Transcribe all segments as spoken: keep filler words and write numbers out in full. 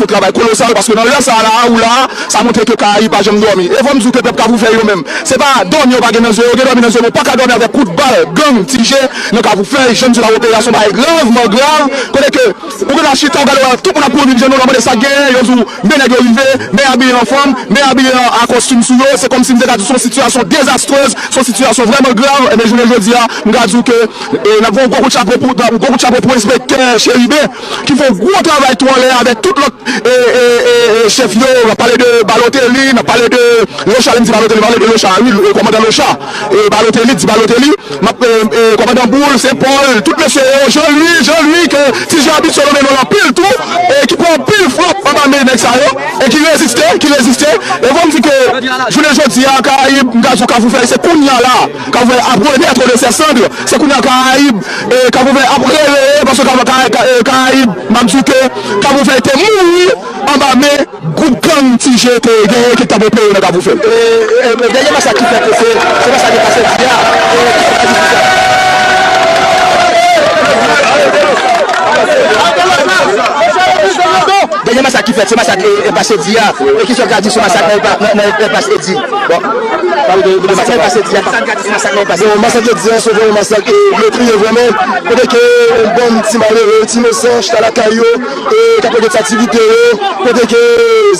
yon travay kolosal, paske nan lè sa a la, ou la, sa montre ke Karayib pa janm dòmi. E fò m di w ke pèp Kafoufèy yo menm, se pa dòmi yo pa gen nan zye yo, gen dòmi nan zye yo, men w pa ka dòmi avèk kout bal, gang, ti je nan Kafoufèy, jan m di w la, peyi a se yon bagay gravman grav, kote ke ou gen la chita, ou gade w, tout moun ap kouri vin jwenn ou, w ap mande sa k genyen, yo di w, men nèg yo rive, men abiye an fanm, men abiye an, a kostim sou yo, se kòmsi m te ka di w se yon sitiyasyon dezastrèz, se yon sitiyasyon vrèman grav, ebyen jounen jodi a, m ka di w ke, e, n ap voye yon gwo kout chapo pou, yon gwo kout chapo pou enspektè Cheriben, ki fè yon gwo travay tou anlè avèk tout lòt, e, e, e, e, chèf yo, n ap pale de Balotelli, n ap pale de Locha, lè m di Balotelli, m pale de Locha, wi, e, kòmandan Locha, e, Balotelli, di Balotelli, m ap, e, e, kòmandan Boul, Sen Pòl, tout mesye yo, Jean Louis, Jean Louis, ke Ti Jan abitye nonmen non l anpil tou, e ki pran anpil frap anba men nèg sa yo, e ki reziste, ki reziste. E fò m di ke jounen jodi a, Karayib, m ka di w Kafoufèy, se kounye a la, Kafoufèy ap renètre de ses cendres, se kounye a Karayib, e Kafoufèy ap reveye, paske Ka-, Ka-, Ka-, e, Karayib, m ap di w ke Kafoufèy te mouri anba men gwoup gang Ti Je te genyen ki t ap opere nan Kafoufèy. E, e, e, dènye masak ki fèt, se, se masak ki pase di a. E, ki sa w ka di sou sa? Dènye masak ki fèt, se masak, e, e, pase di a. E ki sa w ka di sou masak nan, nan, nan, nan pase di? Bon. Masak nan pase di a, sa w ka di sou masak nan pase? Bon, masak di a, se yon masak, e, metriye vrèman. Kote ke yon bann ti malere, ti inosan, chita lakay yo, e k ap regle ti aktivite yo, kote ke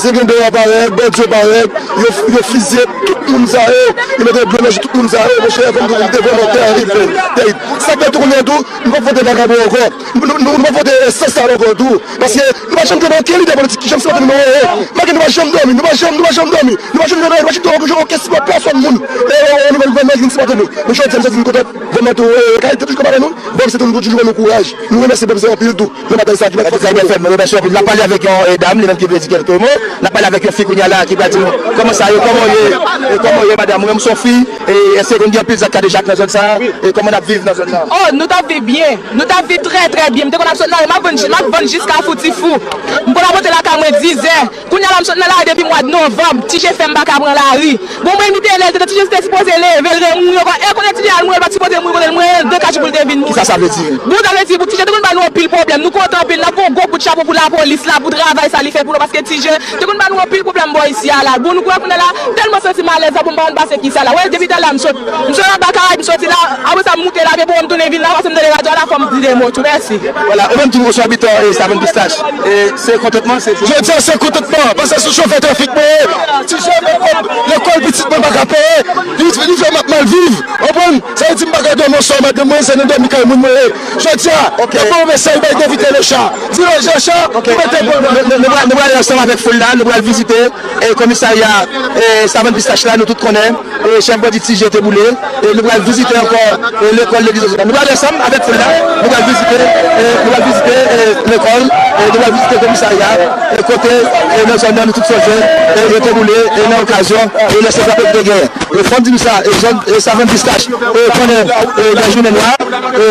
zengendo yo parèt, bandi yo parèt, yo, yo fizye tout moun sa yo, yo mete dlo nan je tout moun sa yo, monchè, fò m di w, li te vrèman tèrib, tèrib. Sa k fè tou kounye a tou, nou p ap vote vakabon ankò, nou, nou, nou, nou p ap vote sansal ankò tou, paske nou pa janm tande okenn lidè politik ki janm sipòte nou, non, e, malgre nou pa janm dòmi, nou pa janm, nou pa janm dòmi, nou pa janm dòmi, nou pa janm dòmi, nou pa janm sipòte pèsòn moun, e, o nivo gouvènman ki vin sipòte nou, men jodi a, nou soti nou kontan, vrèman tou, e, Karayib te toujou konn pale nou, bon, se tou nou toujou ban nou kouraj, nou remèsye pèp sa anpil tou. Nan batay sa ki pral fèt. N ap pale avèk yon, e, dam, li menm ki vle di kèlke mo. N ap pale avèk yon fi kounye a la ki pral di nou kòman sa ye, kòman w ye, e, kòman w ye, madanm, ou menm se yon fi, e, èske konn gen anpil zak kadejak nan zòn sa a, e kòman n ap viv nan zòn nan? Oh, nou t ap viv byen, nou t ap viv trè, trè byen. M te konn ap sot nan lari, m ap vann, m ap vann jiska foutifou. M konn ap rantre lakay mwen dizè. Kounye a la, m sot nan lari depi mwa novanm, Ti Je fè m pa ka pran lari. Bon, mwen envite l, li te, Ti Je te sipoze leve, l remouri ankò. E kounye a Ti Je al mouri, l pa t sipoze mouri kote l mouri, de kat jou pou l te vin mouri. Kisa sa vle di? Bon, sa vle di, Ti Je te konn ban nou anpil pwoblèm. Nou kontan anpil, n ap fè yon gwo kout chapo pou lapolis la, pou travay sa li fè pou nou, paske Ti Je te konn ban nou anpil pwoblèm bò isi a la. Bon, nou konnen kounye a la, tèlman santi malèz la, bon, m pa konn pase kisa la. Wè, depi talè a m sot, m sot anba Karayib, m soti la, apre sa m moute la, men bon, m tounen vin la, paske m tande radyo a la, fò m di de mo tou. Mèsi. Vwala, ou menm tou, ou se abitan, e, Savann Pistach. E, se kontantman, se... Jodi a, se kontantman, paske se chofè trafik mwen ye. Ti Je lekòl, lekòl pitit mwen pa ka peye. Li, li fè m ap mal viv. Konprann? Sa vle di m pa ka dòmi yon swa madanm mwen, se nan dòmi kay moun mwen ye. Jodi a, ok, yo ba yon mesaj, bay devite Locha. Di Locha, ok, pou mete bon. Nou, nou, nou pral, nou pral ansanm avèk foul la, nou pral vizite, e, komisarya, e, Savann Pistach la, nou tout konnen. E, chèf bandi Ti Je te boule. E nou pral vizite ankò, e, lekòl legliz Ozana. Nou pral ansanm avèk foul la. Nou pral vizite, e, nou pral vizite, e, lekòl. E nou pral vizite komisarya, e, kote, e, nan zòn nan nou tout sonje, e, yo te boule, e, nan okazyon, e, nan sèt april te genyen. E fò m di nou sa, e, zòn, e, Savann Pistach, e, konnen, e, gen jounen nwa, e,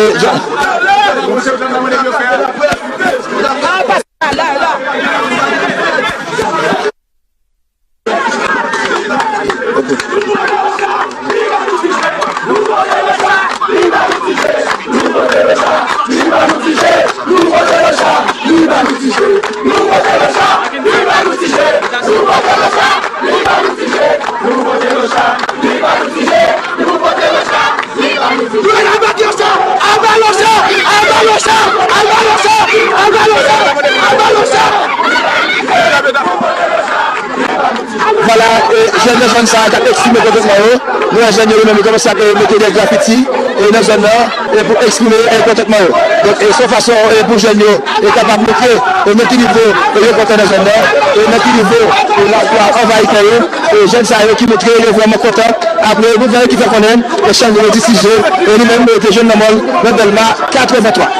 Vwala, e, jèn nan zòn sa a k ap eksprime kontantman yo. Nou wè jèn yo, yo menm, yo kòmanse ap, e, mete de grafiti, e, nan zòn nan, e, pou eksprime, e, kontantman yo. Donk, e, se yon fason, e, pou jèn yo, e, kapab montre, e, nan ki nivo, e, yo kontan nan zòn nan, e, nan ki nivo, e, lajwa anvayi kè yo, e, jèn sa yo ki montre yo vrèman kontan. Apre, nouvèl ki fè konnen, e, Chandri Ti Je, e, li menm, e, te jwenn lanmò l nan Dèlma katrevenntwa.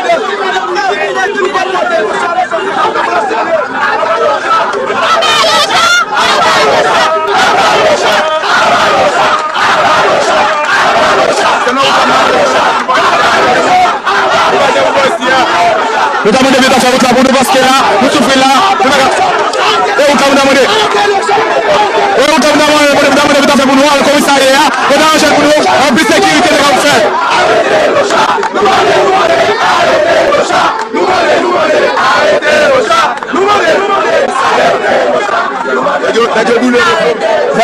Nou ta mande pou yo ta fè wout la pou nou, paske la, nou soufri la, nou pa ka. E wout la, nou ta mande. E wout la, nou ta mande, nou ta mande pou yo ta fè pou nou, al komisarya a, pou yo ta ranje l pou nou, anplis sekirite nou kapab fè. Nou mande, nou mande, arete Locha! Nou mande, nou mande, arete Locha! Nou mande, nou mande,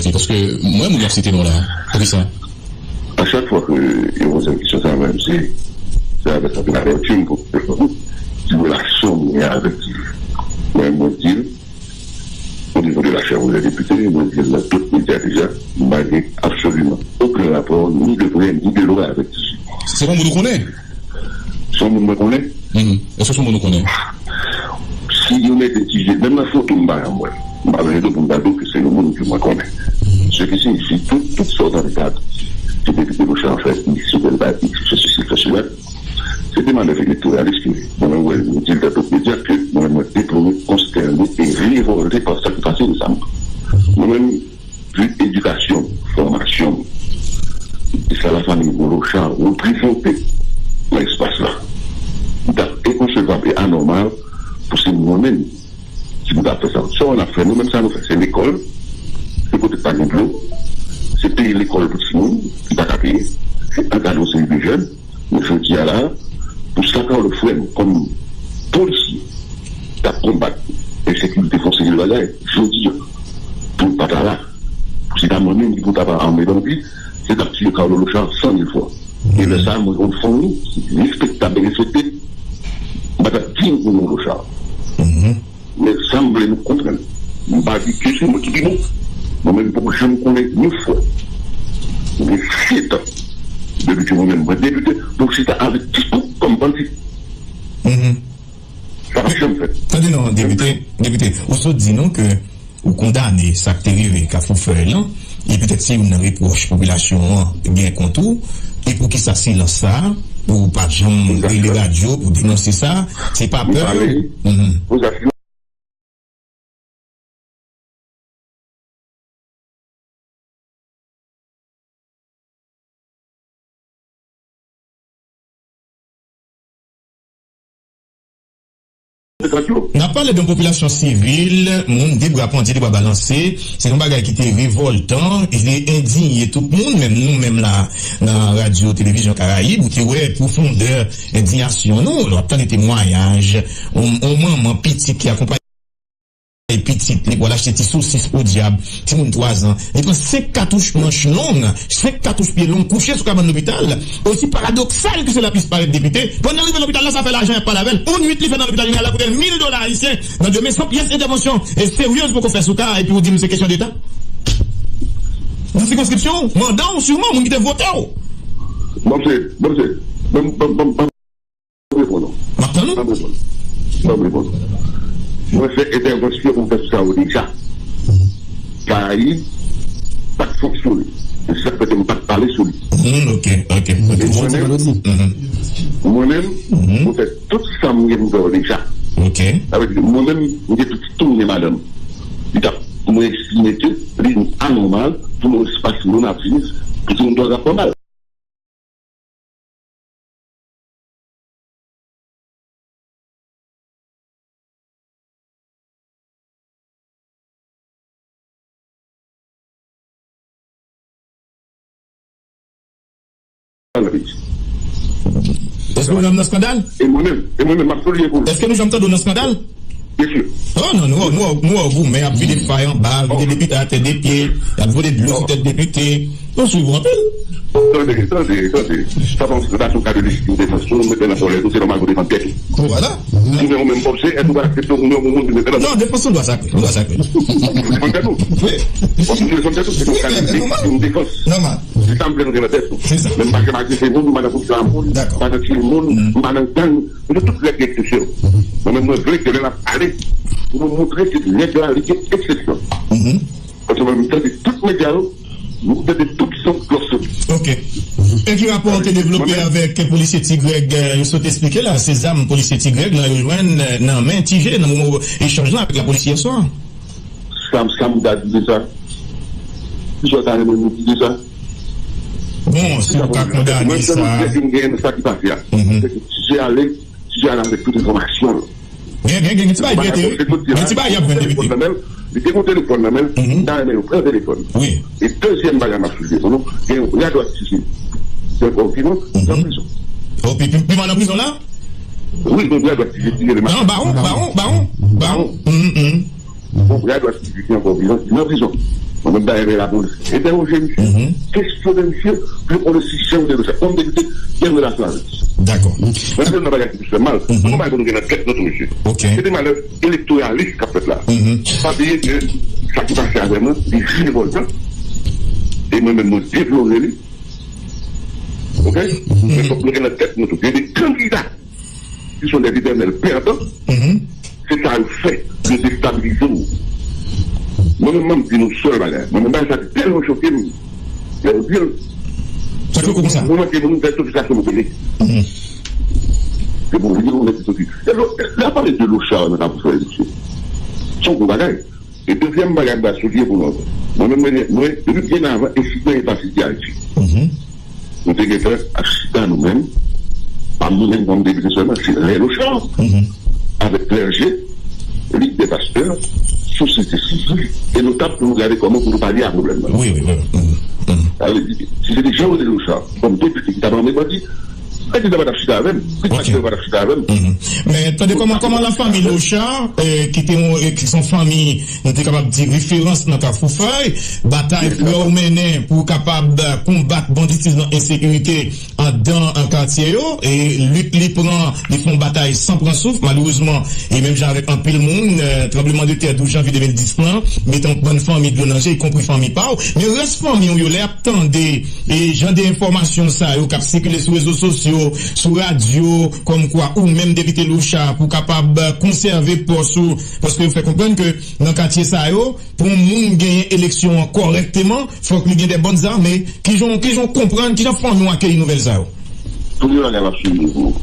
avèk li? Paske m wè moun y ap site non la. Poukisa? A chak fwa ke yo poze m kesyon sa, mwen, se, se avèk sa ki avèti m pou, pou, pou, ki relasyon mwen gen avèk T J. Mwen, mwen di l, o nivo de la Chanm dè Depite, mwen di l nan tout medya deja, m pa gen absoliman okenn rapò, ni de prè, ni de lwen avèk T J. Se yon moun ou konnen? Se yon moun mwen konnen. Mhm. Èske se yon moun ou konnen? Si yo mete T J, menm nan foto m pa janm wè l. M pa bezwen do pou m ta di w ke se yon moun ke mwen konnen. Se ki siyifi tout, tout sa w tande ta di, ke depite Lochard fè X, fè Y, fè sesi, fè sela, se te manèv elektoralis ke mwen menm wè, m di l nan tout medya ke mwen menm mwen deplore, konstène e revòlte pa sa ki pase resaman. Mwen menm, pi edikasyon, fòmasyon, e sa lafanmi Lochard reprezante nan espas la. Li t ap enkonsevab e anòmal pou se mwen menm ki pou ta fè sa. Sa w ap fè, nou menm sa nou fè, se lekòl, se kote pa gen dlo, se peye lekòl pou timoun ki pa ka peye, se ankadre yon seri de jèn, men jodi a la, pou sa Carlo frè m kòm polisye t ap konbat ensekirite fon seri de bagay, jodi a, pou l pa ta la, pou se ta mwen menm ki pou ta pa anmède anpil, se t ap tiye Carlo Lochard san mil fwa. E lè sa a, mwen konn fanmi ki respektab e respekte, m pa t ap diy pou non Lochard. Men sa m vle nou konprann, m pa di ke se mwen ki pi bon. Mwen menm m poko janm konnen yon fwa, m gen sèt an depi ke mwen menm mwen depite, pou m chita avèk Tito kòm bandi. Sa pa janm fèt. Tande non, depite, depite, ou sot di non ke ou kondane sa k te rive Kafou Fèy lan, e petèt se youn nan repwòch popilasyon an gen kont ou, e poukisa silans sa a, pou w pa janm rele radyo pou denonse sa, se pa pè? Mhm. N ap pale de yon popilasyon sivil, moun de bra pandye, de bra balanse. Se yon bagay ki te revòltan, ki te endiye tout moun, menm nou menm la nan Radyo Televizyon Karayib, ou te wè pwofondè endiyasyon nou. Nou ap tande temwayaj yon, yon manman pitit ki akonpaye pitit, li pral achte ti sosis podyab, timoun twazan. Li pran senk katouch manch long, senk katouch pye long kouche sou kabann lopital. Osi paradoksal ke sela pwis parèt, depite, pandan l rive lopital la, sa fè lajan y ap pale avè l. Yon nwit li fè nan lopital jeneral la koute l mil dola ayisyen. Nan demen, san pyès entèvansyon e seryez poko fè sou ka a, epi ou di m se kesyon deta? Nan sikonskripsyon w, manda w, siman, moun ki te vote w. Bon, se, bon, se, bon, bon, bon, bon. Ban m reponn ou. M ap tann ou. Ban m reponn ou. Ban m reponn ou. Mwen fè entèvansyon pou m fè sou sa yo deja. Karayib pa t fonksyone. Se sa k fè ke m pa t pale sou li. Hmm, ok, ok, ok. E mwen menm, mwen menm, mwen fè tout sa m gen pou m fè yo deja. Ok. Sa vle di, mwen menm, m gen pitit tou, m gen madanm. Li t ap, mwen estime ke li anòmal pou yon espas moun ap viv, pou timoun twazan ap fè mal. Èske nou janm nan eskandal? E mwen menm, e mwen menm, m ap souliye pou nou. Èske nou janm tande w nan eskandal? Byen si. Oh non, nou, nou, nou, nou goumen, ap vide fay anba, vide depite atè de pye, ap vide dlo sou tèt depite. Nou swiv ou anpil. Tande, tande, tande. Sa pa yon, se pa yon ka de lejitime defans. Si w mete nan kòlè, se nòmal pou defann tèt ou. Bon, vwala. Si w menm w menm kòm se, èske w pral aksepte yon moun vin mete nan... Non, defans se yon dwa sakre. Yon dwa sakre. Ou defann tèt ou. Wi. Ou defann tèt ou, se yon ka de lejitime defans. Nòmal. Se sa m vle nou gen nan tèt nou. Se sa. Men m pa janm agrese moun, m pa nan pousib a moun, m pa nan tiye moun, m pa nan gang. Nou tout règ gen eksepsyon. Mwen menm, mwen vle ke lè n ap pale, pou nou montre ke règ la, li gen eksepsyon. Paske mwen menm, m tande tout medya yo, m tande tout jan glòs yo. Ok. E ki rapò w te devlope avèk polisye Ti Grèg, euh, yo sot esplike la, se zam polisye Ti Grèg lan yo jwenn, euh, nan men Ti Je nan moman echanj lan avèk lapolis yè swa? Sa, sa m ta di de sa? Kisa w ta renmen nou di de sa? Bon, si nou ka kondane sa. Mwen, m gen sa ki pase a. Se ke Ti Je ale, Ti Je ale avèk tout enfòmasyon l. Gen, gen, gen, gen ti bagay ki rete wi. Gen ti bagay y ap jwenn depite. Li te gen yon telefòn nan men l, m ta renmen yo pran telefòn. Wi. E dezyèm bagay m ap souliye pou nou, gen yon radyo aktive ki ankò vivan nan prizon. Oh, pi, pi, pi mal nan prizon la? Wi, gen yon radyo aktive ki rele... Non, bawon, bawon, bawon, bawon. Bon, radyo aktive ki ankò vivan, ki nan prizon. Mwen menm, dayè, men lapolis entèwoje misye, kesyone misye, pou yo konnen si jan de recha, kòm depite, gen relasyon avèk li. Dakò. Mwen, se nan bagay ki plis fè mal. Mwen, bagay pou nou gen nan tèt nou tou, mesye. Ok. Se de malèv elektoralis k ap fèt la. Pa bliye ke sa ki pase avè mwen, li revòltan. E mwen menm, mwen deplore li. Ok? Men fòk nou gen nan tèt nou tou. Gen de kandida ki sont des éternels perdants. Se sa yo fè, yo destabilize w. Mwen menm, m ap di nou sèl bagay. Mwen menm, bagay sa te tèlman choke m. Lè yo di l, sa choke w konsa? Mwen, mwen, mwen, mwen fè tout sa sou mwen. Se pou vini, mwen, se soti. E lè, lè y ap pale de Lochard nan Kabouchòy, mesye, se yon gwo bagay. E dezyèm bagay m ta souliye pou nou ankò. Mwen menm, mwen, mwen, depi byen avan ensidan yo pase Ti Ayiti, nou te gentan ap chita nou menm, pa nou menm kòm depite sèlman, se Lè Lochard, avèk Klèje, Lig dè Pastè, sosyete sivil, e nou t ap pou nou gade kòman pou nou palye a pwoblèm nan. Wi, wi, wi. Sa vle di, si se te Jean René Lochard, kòm depite ki t ap anmen bandi, Kandida pa t ap chita avè m. Kandida pa t ap chita avè m. Men tande kòman, kòman lafanmi Lochard, eh, ki te yon, eh, ki se yon fanmi, nou te kapab di, referans nan Kafou Fèy, batay pou yo mennen pou kapab, eh, konbat banditis nan ensekirite anndan, eh, katye yo, e lit li pran, li fè yon batay san pran souf, malerezman, e menm jan avèk anpil moun, eh, tranbleman de tè douz janvye de mil dis lan, mete yon bann fanmi dlo nan je, ikonpri fanmi pa w, men rès fanmi w yo, lè y ap tande e jan de enfòmasyon sa yo k ap sikile sou rezo sosyo, sou radyo, kòmkwa ou menm depite Lochard pou kapab konsève pòs ou, paske yo fè konprann ke nan katye sa yo, pou yon moun genyen eleksyon an kòrèkteman, fòk li gen de bòn zame. Kijan, kijan w konprann, kijan fanmi w akeyi nouvèl sa yo? Premye bagay m ap souliye pou ou,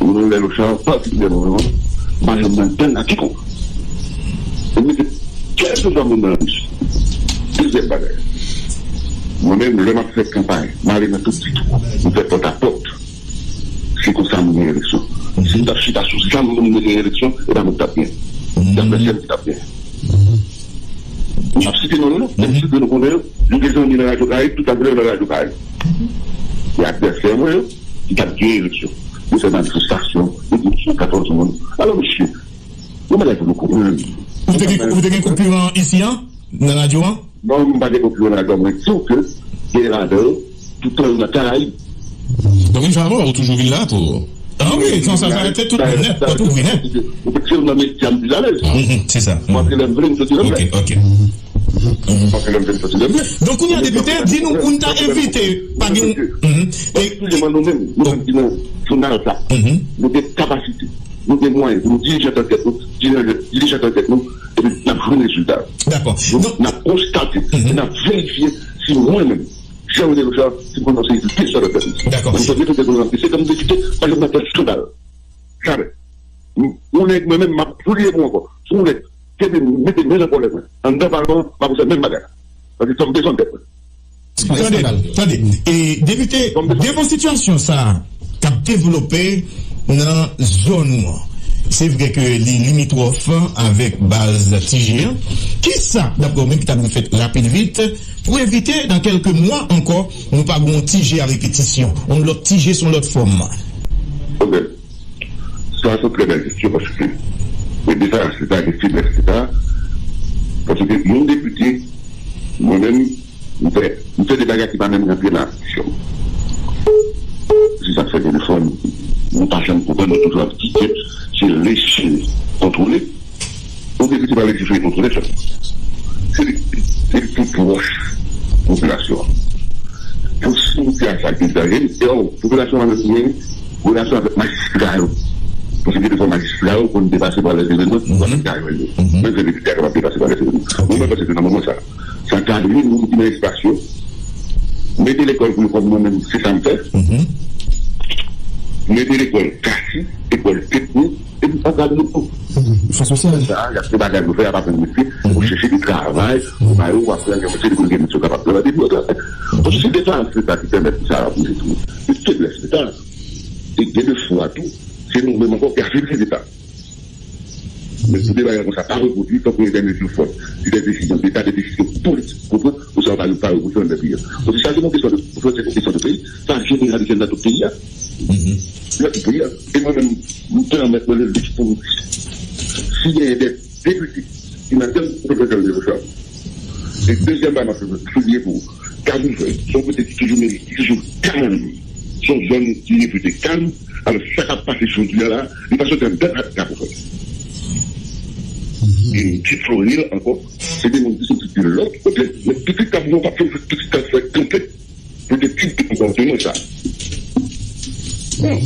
mwen menm Lè Lochard patikilyèman, m pa janm nan gang a kikonk. E m mete kèlkeswa moun nan lari. Dezyèm bagay, mwen menm, lè m ap fè kanpay, m ale nan tout ti twou, m fè pòt a pòt. Se konsa moun genyen eleksyon. Si m t ap chita sou zam moun genyen eleksyon, e pa mwen k t ap genyen. Se advèsè m ki t ap genyen. M p ap site non yo non, menm si nou konnen yo, yo gen zanmi nan Radyo Karayib, tout sa ki nan Radyo Karayib. Se advèsè mwen yo ki t ap genyen eleksyon. Yo fè manifestasyon, yo gen sou katòz moun. Alò, mesye, Bagay pou nou konprann. Ou te gen, ou te gen konkiran isi an, nan radyo an? Non, m pa gen konkiran nan radyo an, mwen di w ke gen ladan yo, tout tan yo nan Karayib. Donk, yon fwa ankò, ou toujou vin la pou. Ah wi, san sa, sa rete tout moun nèt, pòt ouvri nèt. Ou fè se nan medya m pi alèz. Mhm, se sa. Mwen, se lè m vle, m soti nan medya. Ok, ok. Paske lè m vin soti nan medya. Donk, kounye a, depite, di nou, ou ta envite, pa gen. Mhm. E, e, nou menm, nou menm ki nan jounal sa, nou gen kapasite, nou gen mwayen, nou dirije ankèt, nou dirije, dirije ankèt nou, epi n ap jwenn rezilta. Dakò. Donk, n ap konstate, n ap verifye si mwen menm, Jean René Lochard, si m pwononse, li te sa nan tèt li. Dakò. Mwen, mwen, mwen, mwen, se kòm depite, pa janm nan tèt sandal. Jamè. M, yon nèg, mwen menm, m ap priye pou ankò. Si yon nèg te vin mete men nan kòlèt mwen, anndan palman an, m ap fè menm bagay la. Paske sa m bezwen tèt mwen. Tande, tande. E, depite, devan sitiyasyon sa a k ap devlope nan zòn ou an, se vre ke li limitwòf avèk baz Ti Je an. Kisa, daprè w menm, ki ta dwe fèt rapid vit pou evite, nan kèlke mwa ankò, nou pa gen yon Ti Je a repetisyon, yon lòt Ti Je sou lòt fòm? Ok. Sa, se yon trè bèl kesyon, paske, e, defayansita, gen feblès leta, paske yon depite, mwen menm, m fè, m fè de bagay ki pa menm rantre nan aksyon. Se sa k fè telefòn, nou pa janm konprann, nou toujou ap di ke se Lachin kontwole. Ou gen ki pa lejifere kont leta. Se li, se li ki pwòch popilasyon an. Pwoksimitè a sa ki egzajere, e o, popilasyon an menm gen relasyon avèk majistra yo. Paske gen de fwa majistra yo konn depase pa lèzevenman, pou pa fè kay yo. Menm jan depite a kapab depase pa lèzevenman. Mwen, mwen panse ke nan moman sa, sa kadre moun ki nan espas yo, mete lekòl pou yo kòm mwen menm, se sa m fè. Mete lekòl klasi, lekòl teknik, epi pa gade nou tou. Fè sosyal. Sa, y ap fè bagay pou fè, y ap aprann metye, pou chèche de travay, pou ba yo, pou aprann yon metye, pou gen metye yo kapab travay, epi yo travay. Paske se de sa, se sa ki pèmèt sa ap rive tou. Se feblès leta. E gen de fwa tou, se nou menm ankò ki afebli leta. Men pou de bagay konsa pa repwodui, fòk nou entèvni pi fò. Se de desizyon deta, de desizyon politik, konprann? Pou sa pa, pa repwodui anndan peyi a. Paske sa se yon kesyon de, se yon kesyon de peyi, sa jeneralize nan tout peyi a. Nan tout peyi a. E mwen menm, m pèmèt mwen le luxe pou m di, si genyen de depite ki nan tèl pwoblèm de recha. E dezyèm bagay, m ap souliye pou Kafou Jwèl, se yon kote ki toujou meri-, ki toujou kalm. Se yon zòn ki repute kalm. Alò, sa k ap pase jodi a la, li pa soti anndan Kafou Jwèl. E Ti Florinèl ankò, se de moun ki soti de lòt kote, men pitit Kafou Jwèl p ap fè pitit Kafou Jwèl kanpe pou te tit de konpòteman sa. Bon.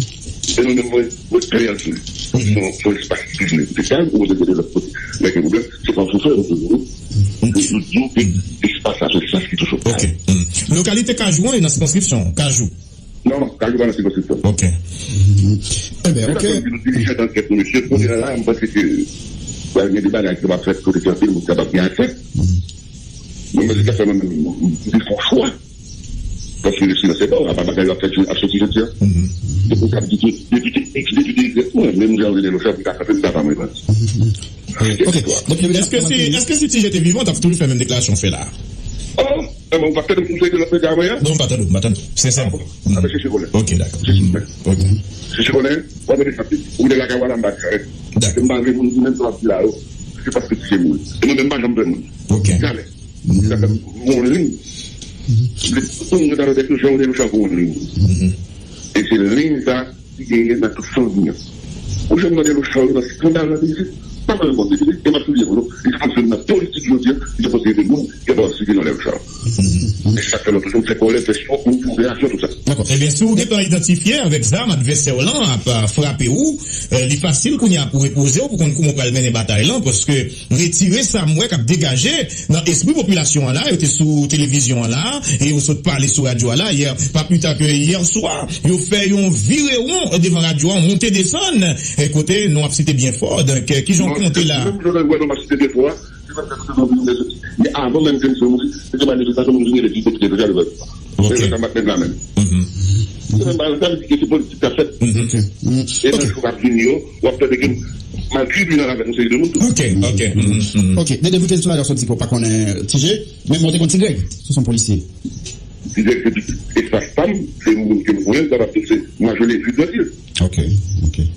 E nou menm, mwen, mwen klè sou li. Se yon, se yon espas ki toujou repute kalm, ou mete de lòt kote, men gen pwoblèm, se pa fou fè, nou toujou, nou, nou di w ke espas la, se espas ki toujou kalm. Ok. Lokalite Kajou an e nan sikonskripsyon Kajou? Non, non, Kajou pa nan sikonskripsyon. Ok. Enben, ok. Nou dirijan dankèt nou, mesye, kounye a la, m panse ke pral gen de bagay ki kapab fèt kote ke anpil moun kapab gen aksè. Mwen, mwen, se sa fè mwen menm, m, m, m te fè yon chwa. Paske le silence est d'or, apa bagay yo ap fèt ap soti jodi a. Donk, ou kab di ke depite X, depite Y, mwen, menm jan René Lochard, m ka kanpe, m ka pa mwen pati. Ok. Donk, èske si, èske si Ti Je te vivan, w t ap toujou fè menm deklarasyon w fè la a? Oh, e bon, ou pa tande m sou de lòt medya mwen an? Non, m pa tande w, m pa tande w. Sensèman. Ape chèche volè. Ok, dakò. Chèche volè. Ok. Chèche volè, w ap mete santi. Ou de lakay w al anba dirèk. Dakò. Se m pa vle moun di menm sa w ap di la yo. Se paske Ti Je mouri. E mwen menm m pa janm pè moun. Ok. Jamè. Sa fè m gon liy. M vle tout moun yo ta tande ke Jean René Lochard gon liy. E se liy sa ki genyen nan tout fanmi an. Ou janm tande Lochard nan skandal nan peyi isit? Pa mwen bon depite, e m ap souliye pou nou, li te konn nan politik jodi a, li te konn ede moun ki ap site nan Lochard. E sa fè nou toujou fè kòlè, fè sipò, moun pou reyaksyon, tout sa. Dakò. Ebyen, si w gentan idantifye avèk zam advèsè w lan ap, a, frape w, e, li fasil kounye a pou repoze w, pou konn kouman w pral mennen batay lan, paske retire sa m wè k ap degaje nan espri popilasyon an la, yo te sou televizyon an la, e yo sot pale sou radyo a la, yè, pa pli ta ke yè swa, yo fè yon vire won devan radyo an, monte desann, e kote non ap site byen fò, donk, e, kijan w konte la? Menm jounen wè non ap site byen fò a, se pa sa ki te nan vire soti. Men avan menm ke misye mouri, se te manifestasyon moun vin rele ki depite deja devan. Ok. Se sa m ap mete la menm. Se menm bagay sa, li di ke se politik k ap fèt. E nan jou k ap vini yo, w ap tande ke m al tribinal avèk yon seri de moun tou. Ok, ok. Ok, Dede, pou te di sou radyo a, w di ke w pa konnen Ti Je, men w te konn Ti Grèg, se yon polisye. Ti Grèg se pitit espas pa m, se yon moun ke m konnen, sa pa se mwa je l'ai vu grandir. Ok, ok.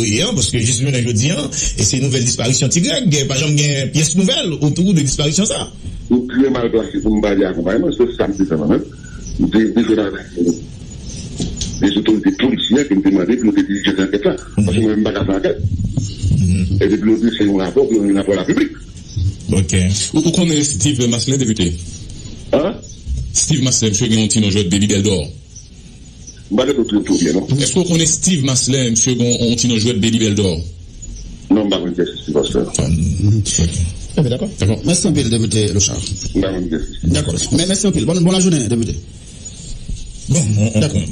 yo ye an, paske jis jounen jodi an, e se nouvèl disparisyon Ti Grèg, pa janm gen pyès nouvèl otou de disparisyon sa. Nou trè mal plase pou m pale akonpayman, se sa m te fè mwen menm. M te, m te jwenn avèk lèzotorite polisyè ke m te mande pou yo te dirijans ankèt la. Paske mwen menm m pa ka fè ankèt. E depi yo dwese yon rapò, pou yo yon rapò la piblik. Ok. Ou, ou konnen Steve Marcelin, depite? Hein? Steve Marcelin, misye gen yon ti non jwèt Baby Bèldò. M pa tande w twò byen, non. Èske w konnen Steve Marcelin, misye gen yon ti non jwèt Baby Bèldò? Non, m pa konn kiyès Steve Marcelin. Ah, ok. Ebyen, dakò. Dakò. Mèsi anpil, depite Lochard. M pa konn kiyès Steve Marcelin. Dakò. Mè-, mèsi anpil. Bon, bon lajounen, depite. Bon, on, on, dakò.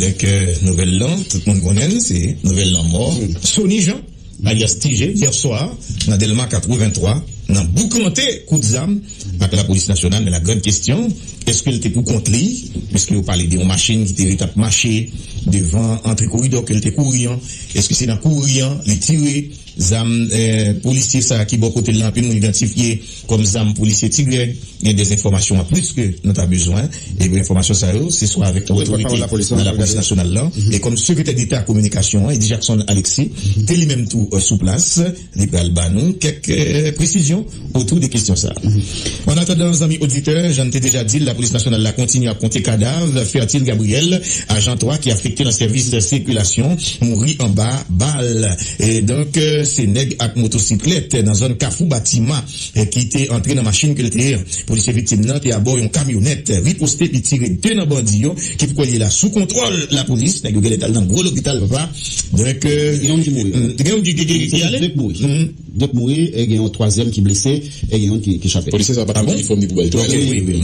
Dèk nouvèl lan, tout moun konnen l, se nouvèl lanmò Sony Jean, alyas Ti J, yè swa, nan Dèlma katrevenntwa, nan boukante kout zam ak lapolis nasyonal. Men la grande question, èske l te pou kont li? Piske yo pale de yon machin ki te ret ap mache devan antre koridò ke l te kouri an. Èske se nan kouri an li tire zam, eh, polisye sa a ki bò kote l lan, anpil moun idantifye kòm zam polisye Ti Grèg? Gen de enfòmasyon an plis ke nou ta bezwen. E enfòmasyon sa yo, se swa avèk otorite nan lapolis nasyonal lan, e kòm sekretè deta kominikasyon an, Eddy Jackson Alexis, te li menm tou, eh, sou plas, li pral ba nou kèk, eh, presizyon otou de kesyon sa a. An atandan, zanmi oditè, jan n te deja di l, lapolis nasyonal la kontinye ap konte kadav Fertile Gabriel, ajan twa ki afekte nan sèvis sikilasyon, mouri anba bal. E donk, eh, se nèg ak motosiklèt nan zòn Kafou Batima, eh, ki te antre nan machin ke l te ye an. Polisye viktim nan te abò yon kamyonèt, riposte epi tire de nan bandi yo ki pou kwè li la sou kontwòl lapolis. Nèg yo genlè t al nan gwo lopital, papa. Donk, eh, gen youn ki mouri. Mm, gen youn ki, ki, ki, ki ale? De k mouri. De k mouri, e gen yon twazyèm ki blese, e gen youn ki, ki chape. Polisye sa pa t gen inifòm ni pou bay. Ok, wi, wi.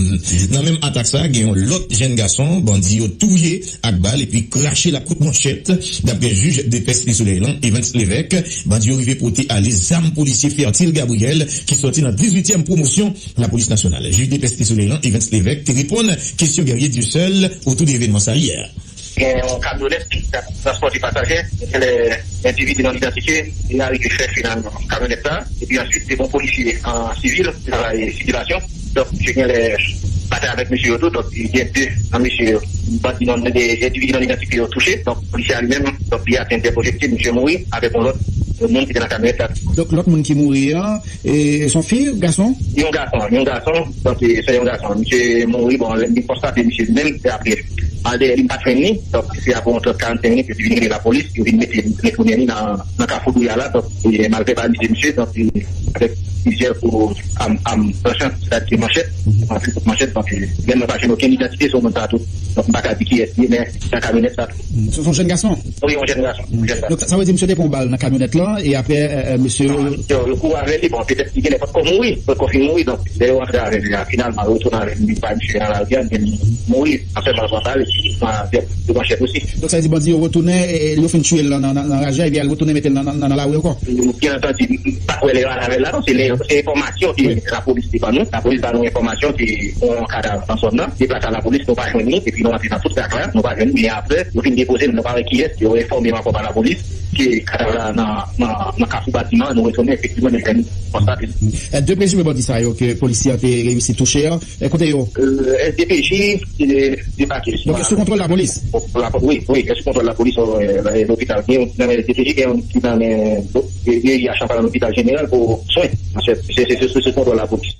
Nan menm atak sa, gen yon lòt jèn gason, bandi yo touye ak bal epi krache l ak kout manchèt, daprè jij depès Lesolèy lan, Evens Levesque. Bandi yo rive pote ale zam polisye Fertile Gabriel, ki sòti nan dizuityèm pwomosyon lapolis nasyonal. Jij depès Lesolèy lan, Evens Levesque, te reponn kesyon Guerrier Dieuseul otou de evènman sa yè. Gen yon kamyonèt ki t ap transpòte pasaje, gen lè endividi non idantifye, te arive chèche nan kamyonèt la, epi answit, se yon polisye an sivil, travay sikilasyon. Donk, misye gen lè batay avèk mesye yo tou, donk, gen de nan mesye yo, bandi non, de endividi non idantifye yo touche. Donk, polisye a li menm, donk, li atenn de pwojektil, misye mouri avèk yon lòt moun ki te nan kamyonèt la. Donk, lòt moun ki mouri an, E se yon fi, gason? Yon gason, yon gason. Donk, e, se yon gason. Misye mouri, bon, lè nou konstate misye menm, se apre al dèyè li, m pa t jwenn li. Donk, se apre yon trant, karannsenk minit, yo te vin rele lapolis, yo vin mete, retounen li nan, nan Kafou Douyala. Donk, e, m al vèbalize misye, donk, e, avèk plizyè kou am, am tranchan, sètadi manchèt, anpil kout manchèt. Donk, e, lè mwen pa jwenn okenn idantite sou moun sa a tou. Donk, m pa ka di kiyès li ye, men nan kamyonèt sa tou. Se, se yon jèn gason? Wi, yon jèn gason, yon jèn gason. Donk, sa, sa vle di misye te pran bal nan kamyonèt lan, e apre, e, e, mesye yo, yo, yo kouri avè li, bon, petèt li genlè potko mouri, potko fin mouri, donk, lè yo antre avè li a, finalman, yo retounen avè li, li bay misye nan lari a, men li mouri, nan sèlman pran bal, epi pran de, de manchèt osi. Donk, sa vle di bandi yo retounen, e, e, yo fin tiye l nan, nan, nan, nan raje a, epi al retounen mete l nan, nan, nan, nan lari ankò? Byen antandi, m pa t wè lè yo al avè l la, non, se lè, se enfòmasyon ke lapolis te ban nou, lapolis ban nou enfòmasyon ke yon kadav nan zòn nan, deplase a lapolis, nou pa jwenn li, epi nou antre nan tout zak la, nou pa jwenn li, men apre, yo vin depoze l, nou pa wè kiyès, yo enfòme m ankò pa lapolis, ke kadav la nan, nan, nan Kafou Batiman, nou retounen, efektivman, nou jwenn konstate. E, de prezime bandi sa yo ke polisye an te reyisi touche an, e, kote yo? E, S D P J, e, debake. Donk, sou kontwòl lapolis? Wi, wi, sou kontwòl lapolis, e, e, lopital. Gen yon ki nan men S D P J, gen yon ki nan men, e, V I H, anfan, nan lopital jeneral pou swen. Se, se, se, se sou kontwòl lapolis.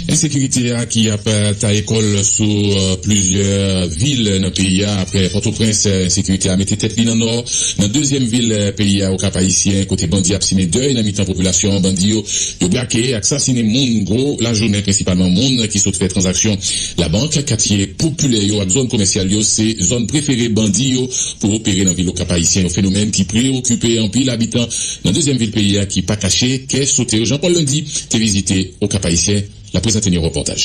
Ensekirite a ki ap, eh, taye kò l sou, eh, plizyè vil nan peyi a. Apre Pòtoprens, eh, ensekirite a mete tèt li nan nò. Nan dezyèm vil, eh, peyi a, Okap Ayisyen, kote bandi ap simen dèy nan mitan popilasyon an, bandi yo, yo brake ak sasinen moun gwo lajounen, prensipalman moun ki sot fè tranzaksyon labank, katye popilè yo ak zòn komèsyal yo se zòn prefere bandi yo pou opere nan vil Okap Ayisyen, yon fenomèn ki preokipe anpil abitan nan dezyèm vil peyi a ki pa kache kè sote yo. Jean Paul Lundy te vizite Okap Ayisyen, l ap prezante n yon repòtaj.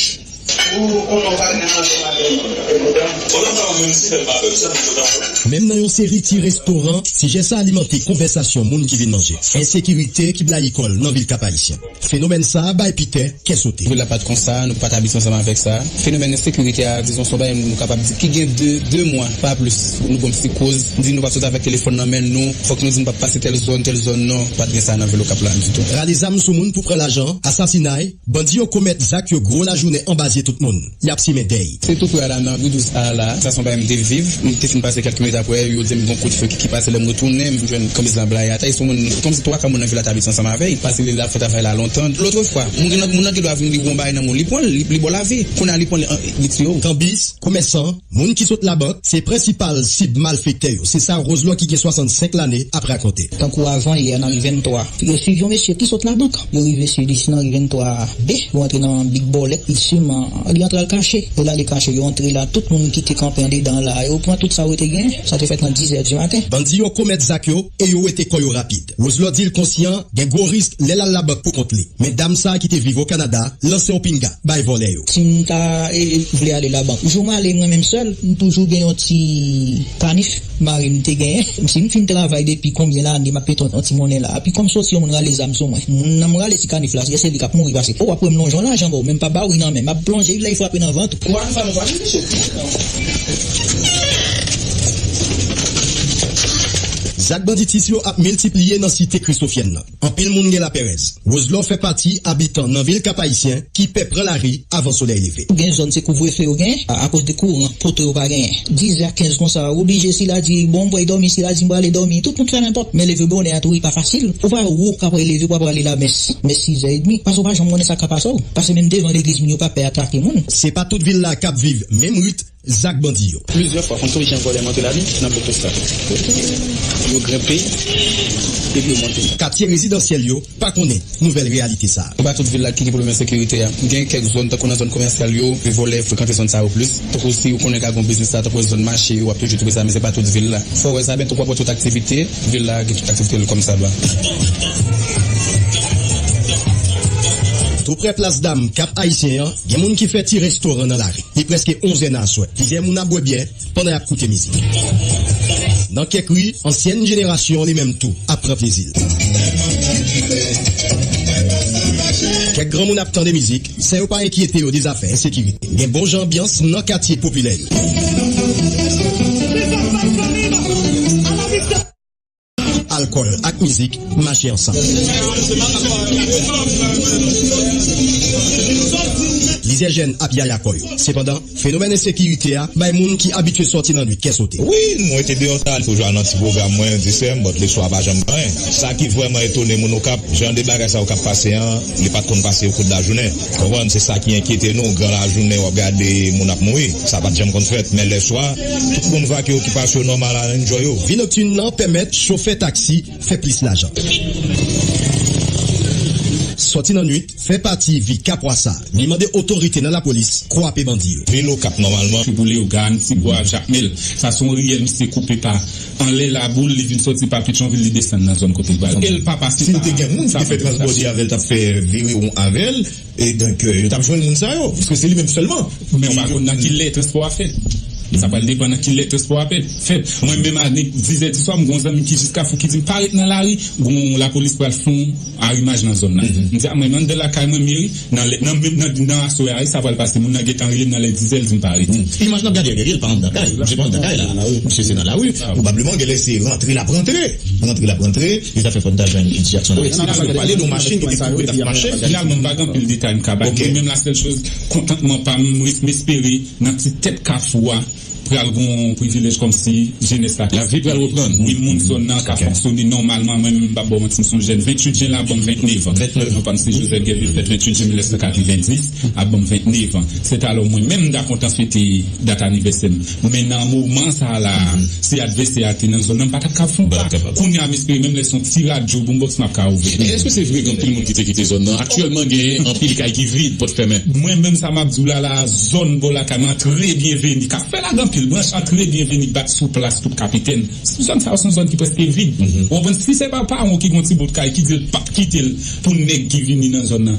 Menm nan yon seri ti restoran, sijè sa alimante konvèsasyon moun ki vin manje. Ensekirite ki blayi kò l nan vil Kap Ayisyen. Fenomèn sa a bay Pitè kè sote. Vil la pa t konsa, nou pa t abitye ansanm avèk sa. Fenomèn ensekirite a, dizon, se yon bagay nou kapab di ki gen de, de mwa, pa plis. Nou gon ti koz, di nou p ap sot avèk telefòn nan men nou, fòk nou di nou p ap pase tèl zòn, tèl zòn, non, pa t gen sa nan vil Okap la ditou. Rale zam sou moun pou pran lajan, asasinay, bandi yo komèt zak yo gwo lajounen anba zye tout moun. Y ap simen dèy. Se tou pre a la, nan ri douz A la. Sa se yon bagay m te viv. M te fin pase kèlke minit apre, yo di m gon kout fe ki, ki pase. Lè m retounen, m jwenn kanbiz lan blayi atè. Se yon moun, kòmsi twa ka moun nan vil la t abitye ansanm avè l. Pase li la fè travay la lontan. Lòt fwa, moun nan, moun nan gen dwa vin li gon bagay nan moun. Li pran l, li, li ba w lavi. Kounye a li pran l, li tiye w. Kanbiz, komèsan, moun ki sot labank, se prensipal sib malfektè yo. Se sa Roselot ki gen swasannsenk lane ap rakonte. Tankou avan yè, nan ri venntwa, yo swiv yon mesye ki sot labank. Yo rive swiv li nan ri venntwa B, yo antre nan Big Bòlèt, li siman, li antre al kache. Yo l ale kache, yo antre la, tout moun ki te kanpe andedan la, yo pran tout sa yo te gen. Sa te fèt nan diz è di maten. Bandi yo komèt zak yo e yo wete kò yo rapid. Roselot di l konsyan, gen gwo risk lè l al labank pou kont li. Men dam sa a ki te viv o Kanada, lanse yon pinga bay vòlè yo. Si m ta, e, vle ale labank. Jou m ale mwen menm sèl, m toujou gen yon ti kanif. Mari m te genyen. Si m fin travay depi konbyen lane, m ap mete yon, yon ti monnen la. Epi kòm soti yon moun rale zam sou mwen. Moun nan m rale ti kanif la, se li k ap mouri pase. O, w ap wè m lonje yon lajan ba w, men m pa ba w ri nan men. M ap plonje l, lè fò apre nan vant ou. Zak banditis yo ap miltipliye nan site kristofyèn nan. Anpil moun gen lapèrèz. Roselot fè pati abitan nan vil Kap Ayisyen ki pè pran lari avan solèy leve. Gen zòn se kouvrefe yo gen, a, akoz de kouran, poto yo pa genyen. Diz è a kenz konsa, ou oblije, sila di, bon, m pral dòmi, sila di, m prale dòmi, tout moun fè nenpòt. Men leve bonè a tou, li pa fasil. Ou pa wè ou ka pral leve, ou pa prale lamès, men sis è edmi, paske ou pa janm konnen sa k ka pase w. Paske menm devan legliz, moun yo pa pè atake moun. Se pa tout vil la k ap viv menm rit zak bandi yo. Plizyè fwa, konn konbyen jan vòlè monte ladan nan Pòtoprens la. Yo grenpe, epi yo monte. Katye rezidansyèl yo pa konnen nouvèl reyalite sa a. Se pa tout vil la ki gen pwoblèm ensekirite a. Gen kèk zòn, tankou nan zòn komèsyal yo, vòlè frekante zòn sa yo plis. Tankou si ou konnen ka gen biznis la, tankou zòn mache yo, w ap toujou twouve sa, men se pa tout vil la. Fò w wè sa, men tankou w ap wè tout aktivite, vil la gen tout aktivite l kòmsadwa. Tou prè plas dam Kap Ayisyen an, gen moun ki fè ti restoran nan lari. Li prèske onz è nan aswè. Plizyè moun ap bwè byè pandan y ap koute mizik. Nan kèk ri, ansyèn jenerasyon li menm tou ap pran plezi l. Kèk granmoun ap tande mizik san yo pa enkyete yo de zafè ensekirite. Gen bon jan anbyans nan katye popilè yo. Alkòl ak mizik mache ansanm. Plizyè jèn ap yaya kò yo. Sepandan, fenomèn ensekirite a bay moun ki abitye sòti nan nwit kè sote. Wi, mwen te deyò sa, toujou al nan ti pwogram mwen, di sè m, but leswa pa janm gen anyen. Sa ki vrèman etone moun Okap, jan de bagay sa yo k ap pase an, li pa t konn pase yo kou de lajounen. Konprann, se sa ki enkyete nou, gran lajounen w ap gade moun ap mouri. Sa pa t janm konn fèt, men lèswa, tout moun vake okipasyon yo nòmal al enjoy yo. Vi noktin nan pèmèt chofè taksi fè plis lajan. Sòti nan nwit fè pati vi kapwa sa. Li mande otorite nan lapolis kwape bandi yo. Vil Okap nòmalman. Tripoli, Ogàn, Tibwa, Jakmèl. Sa se yon riyèl misye koupe pa anlè Laboul, li vin sòti pa Petyonvil, li desann nan zòn kote l pral. E l pa pase pa. Si l te gen moun ki te fè transbòde avè l, t ap fè vire won avè l. E donk, euh, yo t ap jwenn moun sa yo, paske se li menm sèlman. Men w pa konn nan ki lè transpò a fèt. Sa pral depann nan ki lè transpò a fèt. Mwen menm a dizè di swa, m gen yon zanmi ki jis Kafou ki di m pa ret nan lari, gon lapolis pral fè yon arimaj nan zòn nan. M di a mwen anndan lakay mwen, meri, nan lè, nan menm nan, nan aswè a, sa pral pase, moun nan gentan rele m nan lè dizè, l di m pa ret. Imaj n ap gade a, Ariel pa anndan kay, misye pa anndan kay la. Misye se nan lari. Pwobableman, genlè se rantre l ap rantre. Rantre l ap rantre, e sa fè fò n ta jwenn Eddy Jackson. Wi, se paske w pale de yon machin ki te kouri, t ap mache. Finalman, m pa gen anpil detay m ka bay. Ok. Mwen menm, la sèl choz, kontantman pa m, m res-, m espere nan ti tèt Kafou a, pral gon privilèj kòmsi jenès la ka. Lavi pral reprann. Wi, moun zòn nan ka fonksyone nòmalman. Mwen menm, m p ap ba w manti, m se yon jèn. Venntuit jen la ban m ventnèf an. Ventnèf. Ou konprann, se Joseph Guerville fèt venttuit jen mil nèf san katrevenndis, ap ban m ventnèf an. Sèt alò, mwen menm, m ta kontan fete dat anivèsè m. Men nan moman sa a la, si advèsè a te nan zòn nan, m pa t ap ka fè yon pa. Kounye a, m espere menm lè se yon ti radyo boombox m ap ka ouvè. E èske se vre gen anpil moun ki te kite zòn nan? Aktyèlman, gen anpil kay ki vid, pòt fèmen. Mwen menm, sa m ap di w la, la, zòn bò lakay mwen an, Trè Byenveni, k ap fè la gen anpil branch an, Trè Byenveni bat sou plas tout kapitèn. Zòn sa yo se yon zòn ki prèske vid. Ou konprann? Si se pa paran w ki gen yon ti bout kay ki di l p ap kite l pou nèg ki vini nan zòn nan,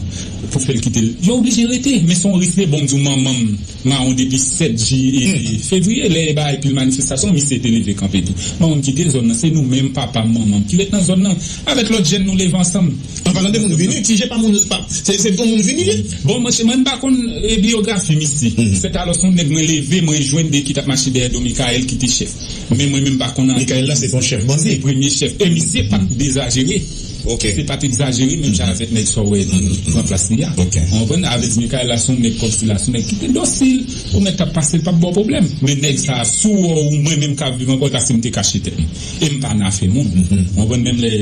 pou fè l kite l, yo oblije rete. Men se yon risk, bon, m di w, manman m, Mawon depi sèt ji fevriye, lè e bagay pil manifestasyon, misye te leve kanpe tou. Mawon kite zòn nan, se nou menm, papa m, manman m, ki ret nan zòn nan, avèk lòt jèn nou leve ansanm. An palan de moun vini, Tijè pa moun, pa, se, se pou moun vini, li. Bon, mwen, mwen pa konn, e, biyografi misye. Sèt alò, se yon nèg mwen leve, mwen jwenn de ki t ap mache dèyè do Mikaèl ki te chèf. Men mwen menm pa konn anyen. Mikaèl la, se te yon chèf bandi. Se premye chèf. E misye pa t egzajere. Se pa t egzajere, menm jan avèk nèg sa w wè nan pran plas li a. Ou konprann? Avèk Mikaèl la, se yon nèg kòmsi la, se yon nèg ki te dosil. Ou mèt t ap pase, l p ap ba w pwoblèm. Men nèg sa a, si w wè w, mwen menm k ap viv ankò, ta si m te kache tèt mwen. E m pa nan afè moun. Ou konprann? Menm lè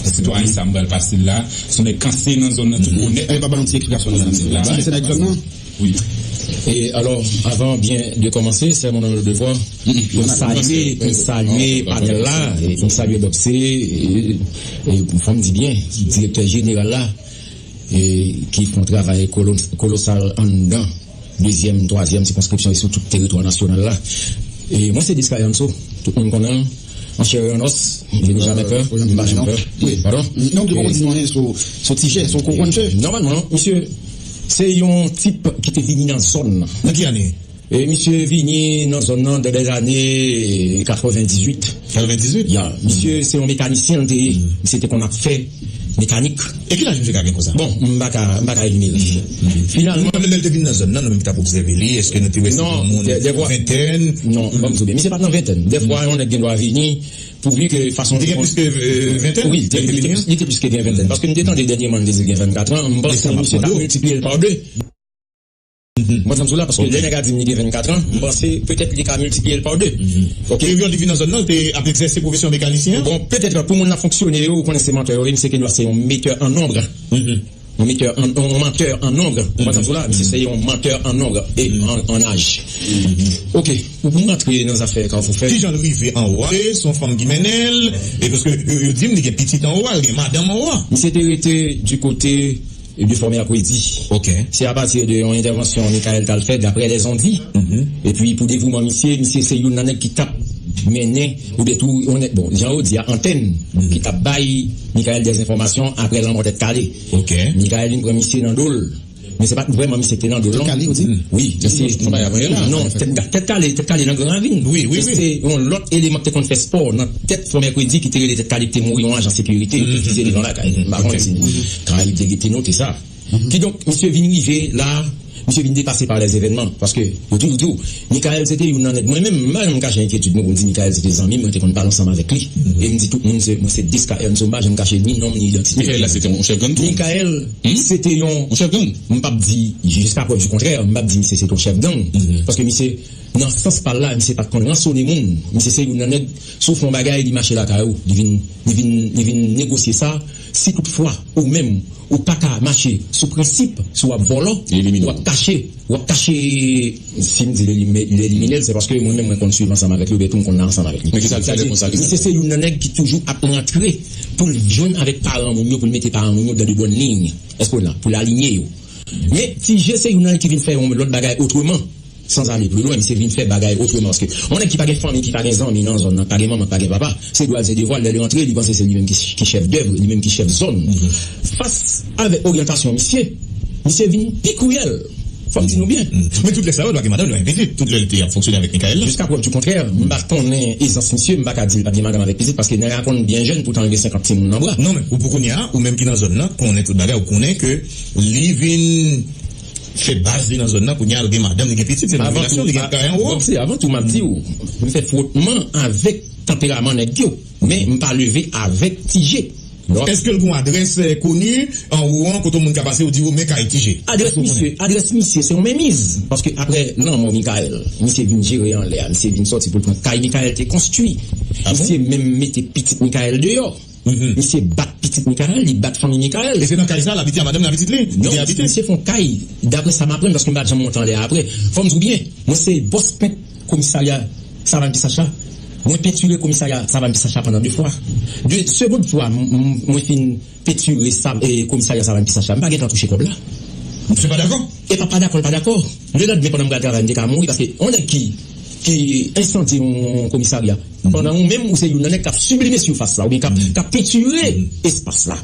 sitwayen sa m pral pase l la, se yon nèg kanse nan zòn nan tout onèt. E pa ba yon ti eksplikasyon nan zòn nan. Ti mesye nèg zòn nan? Wi. E alò, avan byen de kòmanse, c'est mon honneur de devoir pou m salye, pou m salye panèl la, e pou m salye Bòkse, e, e fò m di byen, direktè jeneral la, e ki fè yon travay kolo-, kolosal anndan dezyèm, twazyèm sikonskripsyon e sou tout teritwa nasyonal la. E mwen se Discayanso, tout moun konnen l, en chair et en os, je n'ai jamais peur, m pa janm pè. Wi, padon? Non, m te poko di nou anyen sou, sou Tijè, sou Kokonche. Nòmalman, misye, se yon tip ki te vini nan zòn nan. Nan ki ane? E misye vini nan zòn nan dans les années quatre-vingt-dix-huit. Quatre-vingt-dix-huit? Ya, misye se yon mekanisyen l te ye. Misye te konn ap fè mekanik. E ki laj misye ka gen konsa? Bon, m pa ka, m pa ka elimine l. Finalman, menm lè l te vin nan zòn nan, nou menm ki t ap obsève li, èske nou te wè se yon moun ventèn? Non, ban m di w byen, misye pa t nan ventèn. Dèfwa, yon nèg gen dwa vini, pouvi ke fason li te gen plis ke, euh, ventèn? Wi, li te, li te plis, li te plis ke gen ventèn. Paske m te tande dènyèman, li te di l gen vennkat an, m panse misye ta miltipliye l pa de. Mwen, sa m sou la, paske lè nèg la di m li gen vennkat an, m panse petèt li ka miltipliye l pa de. Peryòd li vin nan zòn nan, li te ap egzèse pwofesyon mekanisyen an? Bon, petèt pou moun nan fonksyone yo, ou konnen se mantè yo ye, misye gen dwa se yon metteur en nombre. Yon metteur en, yon menteur en nombre. Ou konprann sa m di w la? Misye se yon menteur en nombre et en, en âge. Ok, pou, pou m rantre nan zafè Carrefour Fèy. Kijan l rive anwo a? Se yon fanm ki mennen l, e paske yo, yo di m li gen pitit anwo a, li gen madanm anwo a. Misye te rete du côté de Fò Mèkredi. Ok. Se apati de yon entèvansyon Mikaèl t al fè, d'après les on-dit. Epi pou devouman misye, misye se youn nan nèg ki t ap mennen, oubyen tou, yon nèg, bon, jan yo di a, antèn, ki t ap bay Mikaèl dèzenfòmasyon aprè lanmò Tèt Kale. Ok. Mikaèl vin pran misye nan do l. Men se pa t vrèman misye ki te nan do l, non. Tèt Kale, ou di? Wi, misye. Non, Tèt, Tèt Kale, Tèt Kale nan Gran Ravin. Wi, wi, wi. Se yon lòt eleman ki te konn fè spò nan tèt Fò Mèkredi ki te rele Tèt Kale, ki te mouri yon ajan sekirite, ki te fize devan lakay. M pa konn si Karayib te, te note sa. Kidonk, misye vin rive la, misye vin depase pa lèzevènman. Paske, yo toujou di w, Mikaèl se te youn nan nèg. Mwen menm, m pa janm kache enkyetid mwen pou m di Mikaèl se te zanmi m, mwen te konn pale ansanm avèk li. E m di tout moun, se, mwen se Discayanso, m pa janm kache ni non m, ni idantite m. Mikaèl la, se te yon chèf gang tou? Mikaèl, se te yon, yon chèf gang? M p ap di, jiska prèv di kontrè, m p ap di misye se te yon chèf gang. Paske misye, nan sans pa l la, misye pa t konn ransone moun. Misye se youn nan nèg, si w fè yon bagay, li mache lakay ou. Li vin, li vin, li vin negosye sa. Si toutfwa, ou menm, ou pa ka mache sou prensip, si w ap vòlò, w ap kache, w ap kache, si m di l elimi-, l elimine l, se paske mwen menm, mwen konn swiv ansanm avèk li, oubyen tou m konn la ansanm avèk li. Men kisa l fè lè konsa, kisa l fè? Misye se youn nan nèg ki toujou ap rantre pou l jwenn avèk paran moun yo, pou l mete paran moun yo dans de bonnes lignes. Èske w la? Pou l alinye yo. Men Tijè se youn nan nèg ki vin fè yon lòt bagay otreman. Sans aller plus loin, misye vin fè bagay otreman. Paske yon nèg ki pa gen fanmi, ki pa gen zanmi nan zòn nan, ki pa gen manman, ki pa gen papa, se dwa l, se devwa l, lè li antre, li panse se li menm ki, ki chèf dèv, li menm ki chèf zòn. Fas avèk oryantasyon misye, misye vin pi kriyèl. Fò m di nou byen. Men tout lè sa yo, l pa gen madanm, l pa gen pitit. Tout lè l te ap fonksyone avèk Mikaèl la. Jiska prèv di kontrè, m pa konnen ezans misye, m pa ka di l pa t gen madanm avèk pitit, paske nèg la konn byen jèn, poutan l gen senkant timoun nan bra. Non, men ou pou kounye a, ou menm ki nan zòn nan, konnen tout bagay, ou konnen ke li vin fè baz li nan zòn nan, kounye a l gen madanm, li gen pitit, se nan relasyon, li gen kay anwo. Bon, se avan tou m ap di w, m fè fwotman avèk tanperaman nèg yo, men m pa leve avèk Tijè. Èske l gen yon adrès, eh, koni anwo an, kote yon moun ka pase, yo di, "O, men kay Tijè"? Adrès misye, adrès misye, se yon menmiz. Paske aprè lanmò Mikaèl, misye vin jere anlè a, misye vin sòti pou l pran kay Mikaèl te konstwi. Misye menm mete pitit Mikaèl deyò. Misye bat pitit Mikaèl, li bat fanmi Mikaèl. E se nan kay sa l abite a madanm li, a pitit li? Non, misye fè yon kay, daprè sa m aprann, paske m pa t janm monte anlè a aprè. Fò m di w byen, mwen se bòs pent komisarya Savann Pisach la. Mwen pentire komisarya Savann Pisach la pandan de fwa. De segond fwa, m, m, mwen fin pentire sa, e, komisarya Savann Pisach la, m pa gentan touche kòb la. Misye pa dakò? E pa, pa dakò, l pa dakò. Lelandmen, pandan m pral travay, m te ka mouri, paske yon nèg ki, ki ensandye yon komisarya, pandan ou menm, ou se youn nan nèg k ap siblime sifas la, oubyen k ap, k ap pentire espas la.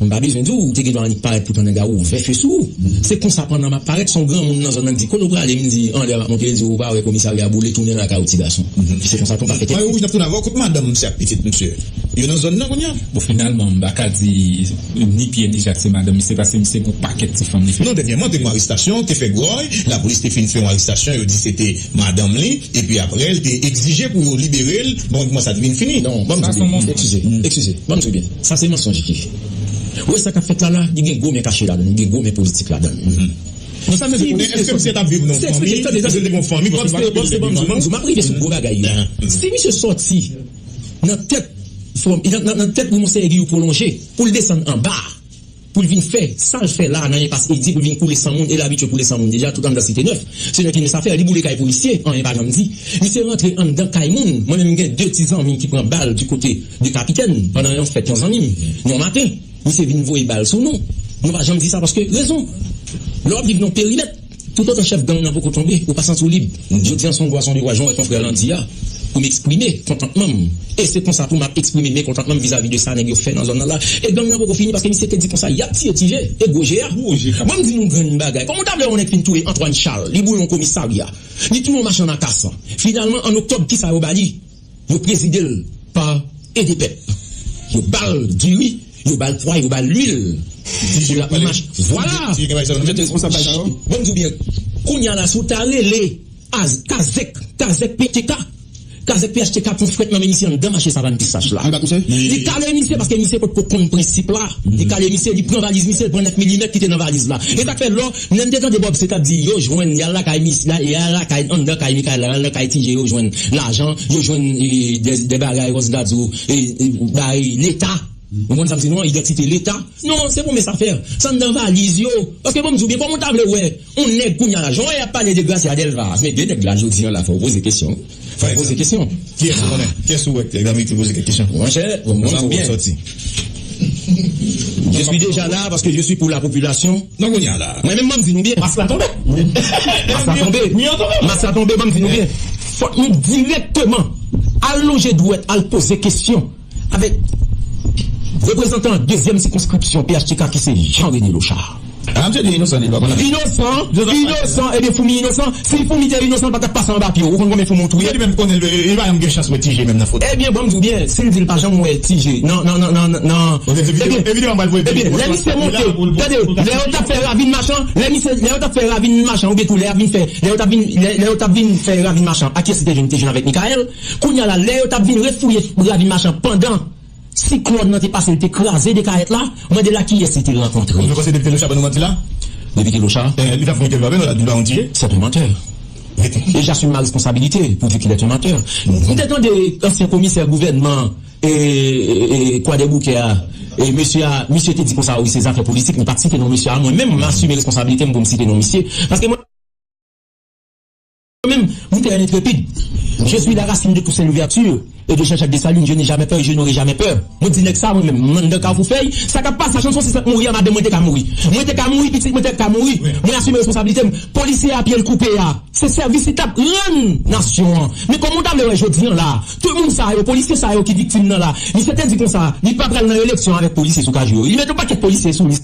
M pa bezwen di w, ou te gen dwa annik parèt pou tann nèg la ouvè fe sou ou. Se konsa pandan m ap parèt, se yon granmoun nan zòn nan ki di, "Kote w prale?" M di, "Anlè m ap monte." Li di, "Ou pa wè komisarya boule, tounen lakay ou, ti gason." Se konsa tonton pa fete. Mayo Wouj, n ap tounen avè w. Kot madanm misye ak pitit misye? Yo nan zòn nan kounye a? Bon, finalman, m pa ka di ni pye ni jak se madanm misye, paske misye gon pakèt ti fanm li fè. Non, dènyèman, te gon arestasyon, te fè gwòy, lapolis te fin fè yon arestasyon, yo di se te madanm li, epi apre, l te egzije pou yo libere l, bon, kòman sa te vin fini? Non, ban m di w byen, eskize, eskize, ban m di w byen. Sa se mansonj ki. Ou wè sa k ap fèt la la, li gen gwo men kache ladan l, li gen gwo men politik ladan l. Non, sa m vle di, èske misye t ap viv nan yon fanmi? Èske l te gen yon fanmi? Ban m di w, ban m di w, m ap rive sou gwo bagay yo. Si misye sòti nan tèt, nan, nan, nan tèt pou yon seri yo pwolonje, pou l desann anba, pou l vin fè sa l fè la nan enpas Edi, pou l vin koule san moun, e l abitye koule san moun deja, tout anndan Site Nèf. Se nèg ki men sa fè, li boule kay polisye, anyen pa janm di. Misye rantre anndan kay moun. Mwen menm, m gen de ti zanmi m ki pran bal di kote de Kapitèn pandan yon fèt yon zanmi m, yon maten. Misye vin voye bal sou nou. Nou pa janm di sa paske rezon. Lè w ap viv nan yon perimèt, toutotan chèf gang nan poko tonbe, ou pa santi w lib. Jodi a, se yon dwa, se yon devwa, jan w wè konfrè Landy a, pou m eksprime kontantman m. E se konsa tou m ap eksprime mekontantman m vizavi de sa nèg yo fè nan zòn nan la. E gang nan poko fini paske misye te di konsa, y ap tiye Ti Je e Gwo Je a. Gwo Je a. Ban m di nou yon grenn bagay. Kòman w ta vle wè yon nèg fin touye Antoine Charles, li boule yon komisarya, li touye yon machann akas? Finalman, an oktòb, kisa yo ba li? Yo prezide l pa Edepèp. Yo ba l diri, yo ba l pwa, yo ba l lwil. Ti Je ap mache. Vwala! Ti Je gen bagay sa yo nan men l? Ban m di w byen, kounye a la, si w ta rele Kazèk, Kazèk P H T K, Kazèk P H T K pou frèt nan men misye anndan mache Savann Pisach la. Li kale misye paske misye potko konn prensip la. Li kale misye, li pran valiz misye, li pran nèf milimèt ki te nan valiz la. E sa k fè lò, lè m te tande Bob se t ap di yo jwenn, y al lakay misye, y al lakay, anndan kay Michael la, y al lakay Ti Je, yo jwenn lajan, yo jwenn, e, de, de bagay, kòm si m ta di w, e, e, bay Leta. Ou konprann sa m di nou an, idantite Leta? Non, se pou mes afè. Sa anndan valiz yo. Paske ban m di w byen, kòman w ta vle wè yon nèg kounye a la, jan w wè y ap pale de Gracia Delva, men de nèg la jodi a la, fò w poze kesyon. Fò w poze kesyon. Kiyès ou konnen? Kiyès ou wè k te mérite poze kèk kesyon? Monchè, bon, mwen m di w byen. Je suis déjà là parce que je suis pour la population. Non, kounye a la. Mwen menm, ban m di nou byen. Mas la tonbe. Mas la tonbe. Mas la tonbe, ban m di nou byen. Fòk nou dirèkteman al lonje dwèt, al poze kesyon avèk reprezantan dezyèm sikonskripsyon P H T K ki se Jean René Lochard. Ah, misye te inosan, li pa konn. Inosan, inosan, ebyen foumi inosan. Si foumi te inosan, li pa t ap pase anba pye w. Ou konn konbyen foumi w touye? Li menm konnen, li pa janm gen chans wè Ti Je menm nan foto. Ebyen, ban m di w byen, si l di l pa janm wè Ti Je nan, nan, nan, nan, nan, ebyen, ebyen, lè misye monte, tande, lè yo t ap fè Ravin Machan, lè misye, lè yo t ap fè Ravin Machan, oubyen tou lè y ap vin fè, lè yo t ap vin, lè, lè yo t ap vin fè Ravin Machan, ak kiyès li te jwenn, li te jwenn avèk Michael. Kounye a la, lè yo t ap vin refouye Ravin Machan pandan siklòn nan te pase, li te kraze de kayèt la, mande l ak kiyès li te rankontre. Ou panse depite Lochard ban nou manti la? Depite Lochard? Eh, li t ap fè entèvyou avè nou la, li pa yon Ti Je? C'est un menteur. Et j'assume ma responsabilité pour dire qu'il est un menteur. M te tande ansyen komisè gouvènman e, e, e, Kwadèboukè a, e mesye a, misye te di konsa, wi, se zafè politik, li pa t site non misye a, mwen menm, m asime responsablite m pou m site non misye, paske mwen menm, m te un intrépide. Je suis la racine de Toussaint Louverture et de Jean-Jacques Dessalines, je n'ai jamais peur et je n'aurai jamais peur. Mwen di nèg sa, mwen menm, m anndan Kafou Fèy, sa k ap pase a Chanson Sis la mouri a, madanm mwen te ka mouri. Mwen te ka mouri, pitit mwen te ka mouri. Mwen asime responsablite m. Polisye a pye l koupe a, se sèvis li t ap rann nasyon an. Men kòman w ta vle wè jodi an la, tout moun sa yo, polisye sa yo ki viktim nan la, misye te di konsa, li pa pral nan eleksyon avèk polisye sou kajou yo. Li mete yon pakèt polisye sou lis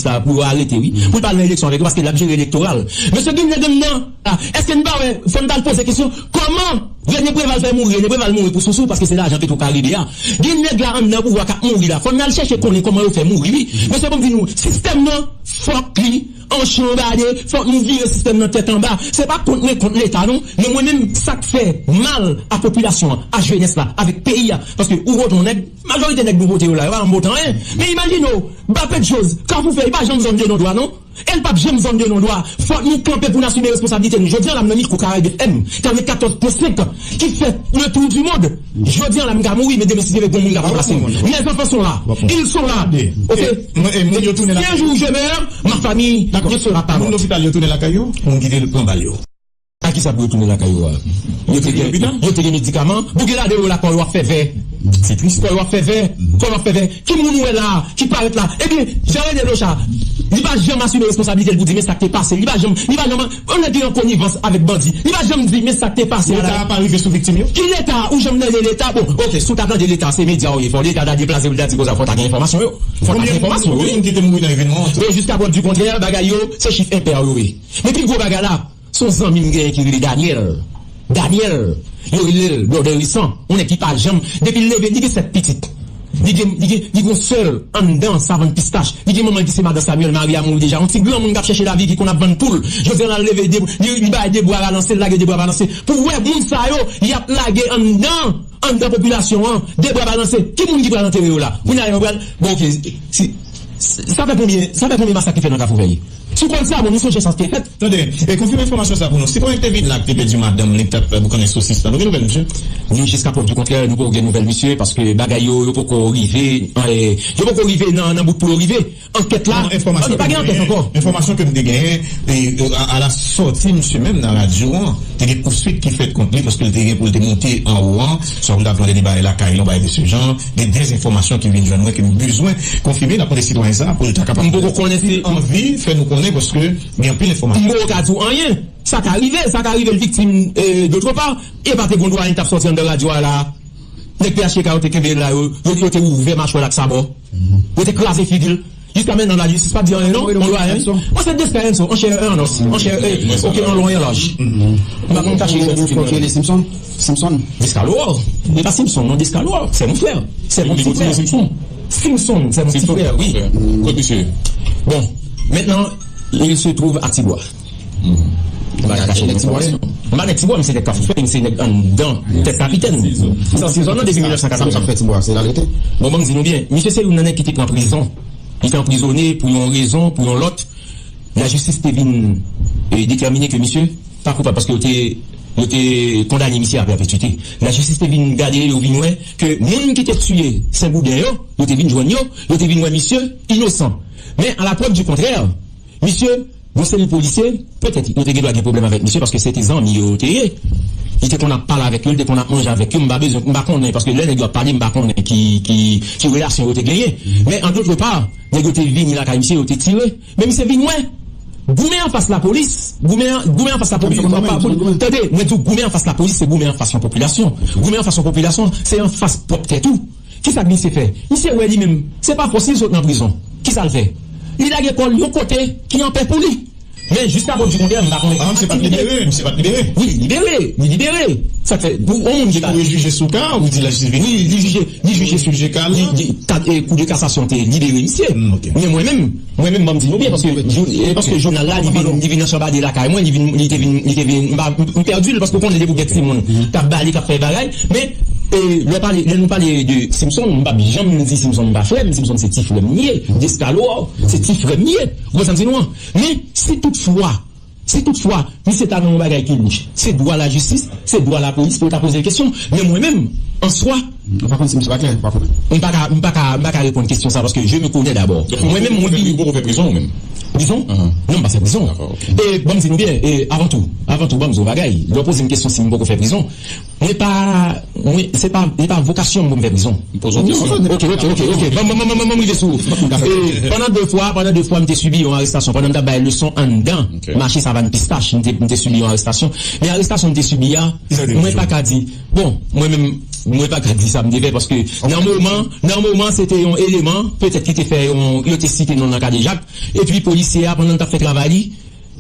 la pou yo arete, wi. Pou l pa al nan eleksyon avèk yo, paske l ap jere elektoral. Mesye, gen nèg anndan la. Èske n pa wè, fò n t al poze kesyon, kòman René Préval fè mouri? René Préval mouri pou sousou, paske se lajan Petro Caribe a. Gen nèg la anndan pouvwa k ap mouri la. Fò n al chèche konnen kòman yo fè mouri, wi. Mesye, ban m di nou, sistèm nan, fòk li anchonbade, fòk nou vire sistèm nan tèt anba. Se pa kont mwen, kont Leta, non. Men mwen menm, sa k fè mal a popilasyon an, a jenès la, avèk peyi a. Paske ou vote yon nèg, majorite nèg nou vote yo la, yo pa janm vote anyen. Men imajine w, Bapedjòz, Kafou Fèy, pa janm zòn de non dwa, non. E l p ap janm zòn de non dwa. Fòk nou kanpe pou n asime responsablite nou. Jodi a la, m nan mikwo Caraïbes F M, quatre-vingt-quatorze point cinq, ki fè le tour du monde. Jodi a la, m ka mouri, men demen, si Dye vle, gon moun k ap ranplase m. Mes enfants sont là. Ils sont là. Ok? Si un jour je meurs, ma famille ne sera pas morte. Moun lopital yo tounen lakay yo, moun ki te pran bal yo. A kisa pou yo tounen lakay yo a? Yo te gen, yo te gen medikaman. Bouke lade yo lakay yo ap fè vè. Se tris. Kò yo ap fè vè, kò yo ap fè vè. Ki moun ou wè la a, ki parèt la? Ebyen, Jean René Lochard, li pa janm asime responsablite l pou di men sa k te pase. Li pa janm, li pa janm, yon nèg ki an konivans avèk bandi. Li pa janm di men sa k te pase a la. Leta a pa rive sou viktim yo? Ki Leta? Ou janm tande Leta? Bon, oke, si w ta tande Leta, se medya w ye. Fò Leta ta deplase pou l ta di koza, fò w ta gen enfòmasyon yo. Fò w ta gen enfòmasyon yo, wi. Konbyen moun ki te mouri nan evènman an tou? Bon, jiska prèv di kontrè, bagay yo, se chif enpè yo ye. Men pi gwo bagay la, se yon zanmi m genyen ki rele Daniel. Daniel, yo rele l Brother Resan. Yon nèg ki pa janm, depi l leve, li gen sèt pitit. Li gen, li gen, li gen yon sèl anndan Savann Pistach. Li gen manman l ki se madan Samuel, mari a mouri deja. Yon ti granmoun k ap chèche lavi, ki konn ap vann poul. Jodi a, l al leve de, li, li bay de bra balanse, l lage de bra balanse. Pou w wè moun sa yo, y ap lage anndan, anndan popilasyon an, de bra balanse. Ki moun ki pral antere yo la? Kounye a, yo pral, bon, oke, si, si, sa fè konbyen, sa fè konbyen masak ki fèt nan Kafou Vèy? Si w konn sa, bon, nou sonje sa ki te fèt. Tande, e konfime enfòmasyon sa pou nou. Sitwayen ki te vin la, ki te pèdi madanm li, ki t ap boukannen sosis la, nou gen nouvèl misye? Ni jiska prèv di kontrè, nou poko gen nouvèl misye, paske bagay yo, yo poko rive, e, yo poko rive nan, nan bout pou yo rive. Ankèt la, non, enfòmasyon pa gen ankèt ankò. Enfòmasyon ke m te genyen, e, e, a, a la sòti misye menm nan radyo an, te gen pouswit ki fèt kont li, paske l te gen pou l te monte anwo an, sa m t ap tande li bay lakay li, yon bagay de se jan, gen de enfòmasyon ki vin jwenn mwen, ke m bezwen konfime, n ap mande sitwayen sa a pou l ta kapab, m poko konnen si, anvi fè nou konnen, paske gen anpil enfòmasyon. M poko ka di w anyen. Sa ka rive, sa ka rive l viktim, e, dotrepa. E pa te gon dwa anyen t ap sòti anndan radyo a la. Nèg P H T K yo te kenbe l la, yo, yo, yo te ouvè machwè l ak sabò. Yo te kraze figi l. Jiska mentnan, lajistis pa di anyen, non? Wi, wi, wi. Mwen se Descarenso, an chè e an nòs, an chè e, oke, an lwen, an laj. M pa konn kache. Ou, ou, ou, Simpson? Simpson? Descalor. E pa Simpson, non, Descalor. C'est mon frère. C'est mon petit frère. Simpson. Simpson, c'est mon petit frère, wi. Kot misye? Bon, maintenant, il se trouve à Tibwa. M pa ka kache enfòmasyon. M pa nèg Tibwa, m se nèg Kafou Fèy, m se nèg anndan tèt kapitèn. M sòti zòn nan depi mil nèf san katreven. Sa m fè Tibwa, se la l rete. Bon, ban m di nou byen, misye se youn nan nèg ki te pran prizon. Li te anprizone pou yon rezon, pou yon lòt. Lajistis te vin, e, detèmine ke misye pa koupab paske yo te, yo te kondane misye a pèpetwite. Lajistis te vin gade, yo vin wè ke moun ki te tiye Senbouden yo, yo te vin jwenn yo, yo te vin wè misye inosan. Men, à la preuve du contraire, misye, gon seri polisye, petèt, yo te gen dwa gen pwoblèm avèk misye, paske se te zanmi yo, yo te ye. Li te konn ap pale avèk yo, li te konn ap manje avèk yo, m pa bezwen, m pa konnen, paske lè nèg yo ap pale, m pa konnen ki, ki, ki relasyon yo te genyen. Men, an dòt pa, nèg yo te vini lakay misye, yo te tire. Men misye vin wè. Goumen anfas lapolis, goumen, goumen anfas lapolis, tande, mwen di w, goumen anfas lapolis, se goumen anfas yon popilasyon. Goumen anfas yon popilasyon, se anfas pwòp tèt ou. Kisa k misye fè? Misye wè li menm, se pa fòs li sot nan prizon. Kisa l fè? Li lage kò l yon kote ki an pè pou li. Men jiska prèv di kontrè, m pa konnen. Ah, misye pa t libere, misye pa t libere. Wi, li libere, li libere. Sa k fè, pou yon moun ki ta. Ou rejije sou ka, ou di lajistis vini? Wi, li jije, li jije. Jije ka la? Li, li, ka, e, kou de kasasyon te libere misye. Hmm, ok. Men mwen menm, mwen menm, ban m di nou byen, paske, jou- e, paske jounal la, li vin, li vin nan chanbade lakay mwen, li vin, li te vin, li te vin, m pa, m pèdi l, paske w konnen depi w gen timoun, k ap bale, k ap fè bagay, men, e, lè pale, lè nou pale de Simpson, m p ap janm di Simpson pa frè m, Simpson se ti frè m li ye, Descalor, se ti frè m li ye, ou konprann sa m di nou an? Men, si toutfwa, si toutfwa, misye ta nan yon bagay ki louch, se dwa lajistis, se dwa lapolis pou yo ta poze l kesyon, men mwen menm, an swa, ou pa konn si misye pa klè, ou pa konnen. M pa ka, m pa ka, m pa ka reponn kesyon sa, paske je me connais d'abord. Mwen menm, mwen vini. Ou poko fè prizon ou menm? Prizon? Non, m pa fè prizon. Dakò, ok. E, ban m di nou byen, e, avan tou, avan tou, ban m di w yon bagay. Lè w poze m kesyon si m poko fè prizon, mwen pa, mwen, se pa, se pa vokasyon m pou m fè prizon. M poze w kesyon. Ok, ok, ok, ok. Ban m, ban m, ban m, ban m, ban m rive sou ou. E, pandan de fwa, pandan de fwa, m te sibi yon arestasyon. Pandan m t ap bay leson anndan mache Savann Pistach, m te, m te sibi yon arestasyon. Men arestasyon m te sibi a, mwen pa ka di, bon, mwen menm, mwen pa ka di sa m te fè, paske nan moman, nan moman, se te yon eleman, petèt ki te fè yon, yo te site non l nan kadejak, epi polisye a, pandan l t ap fè travay li,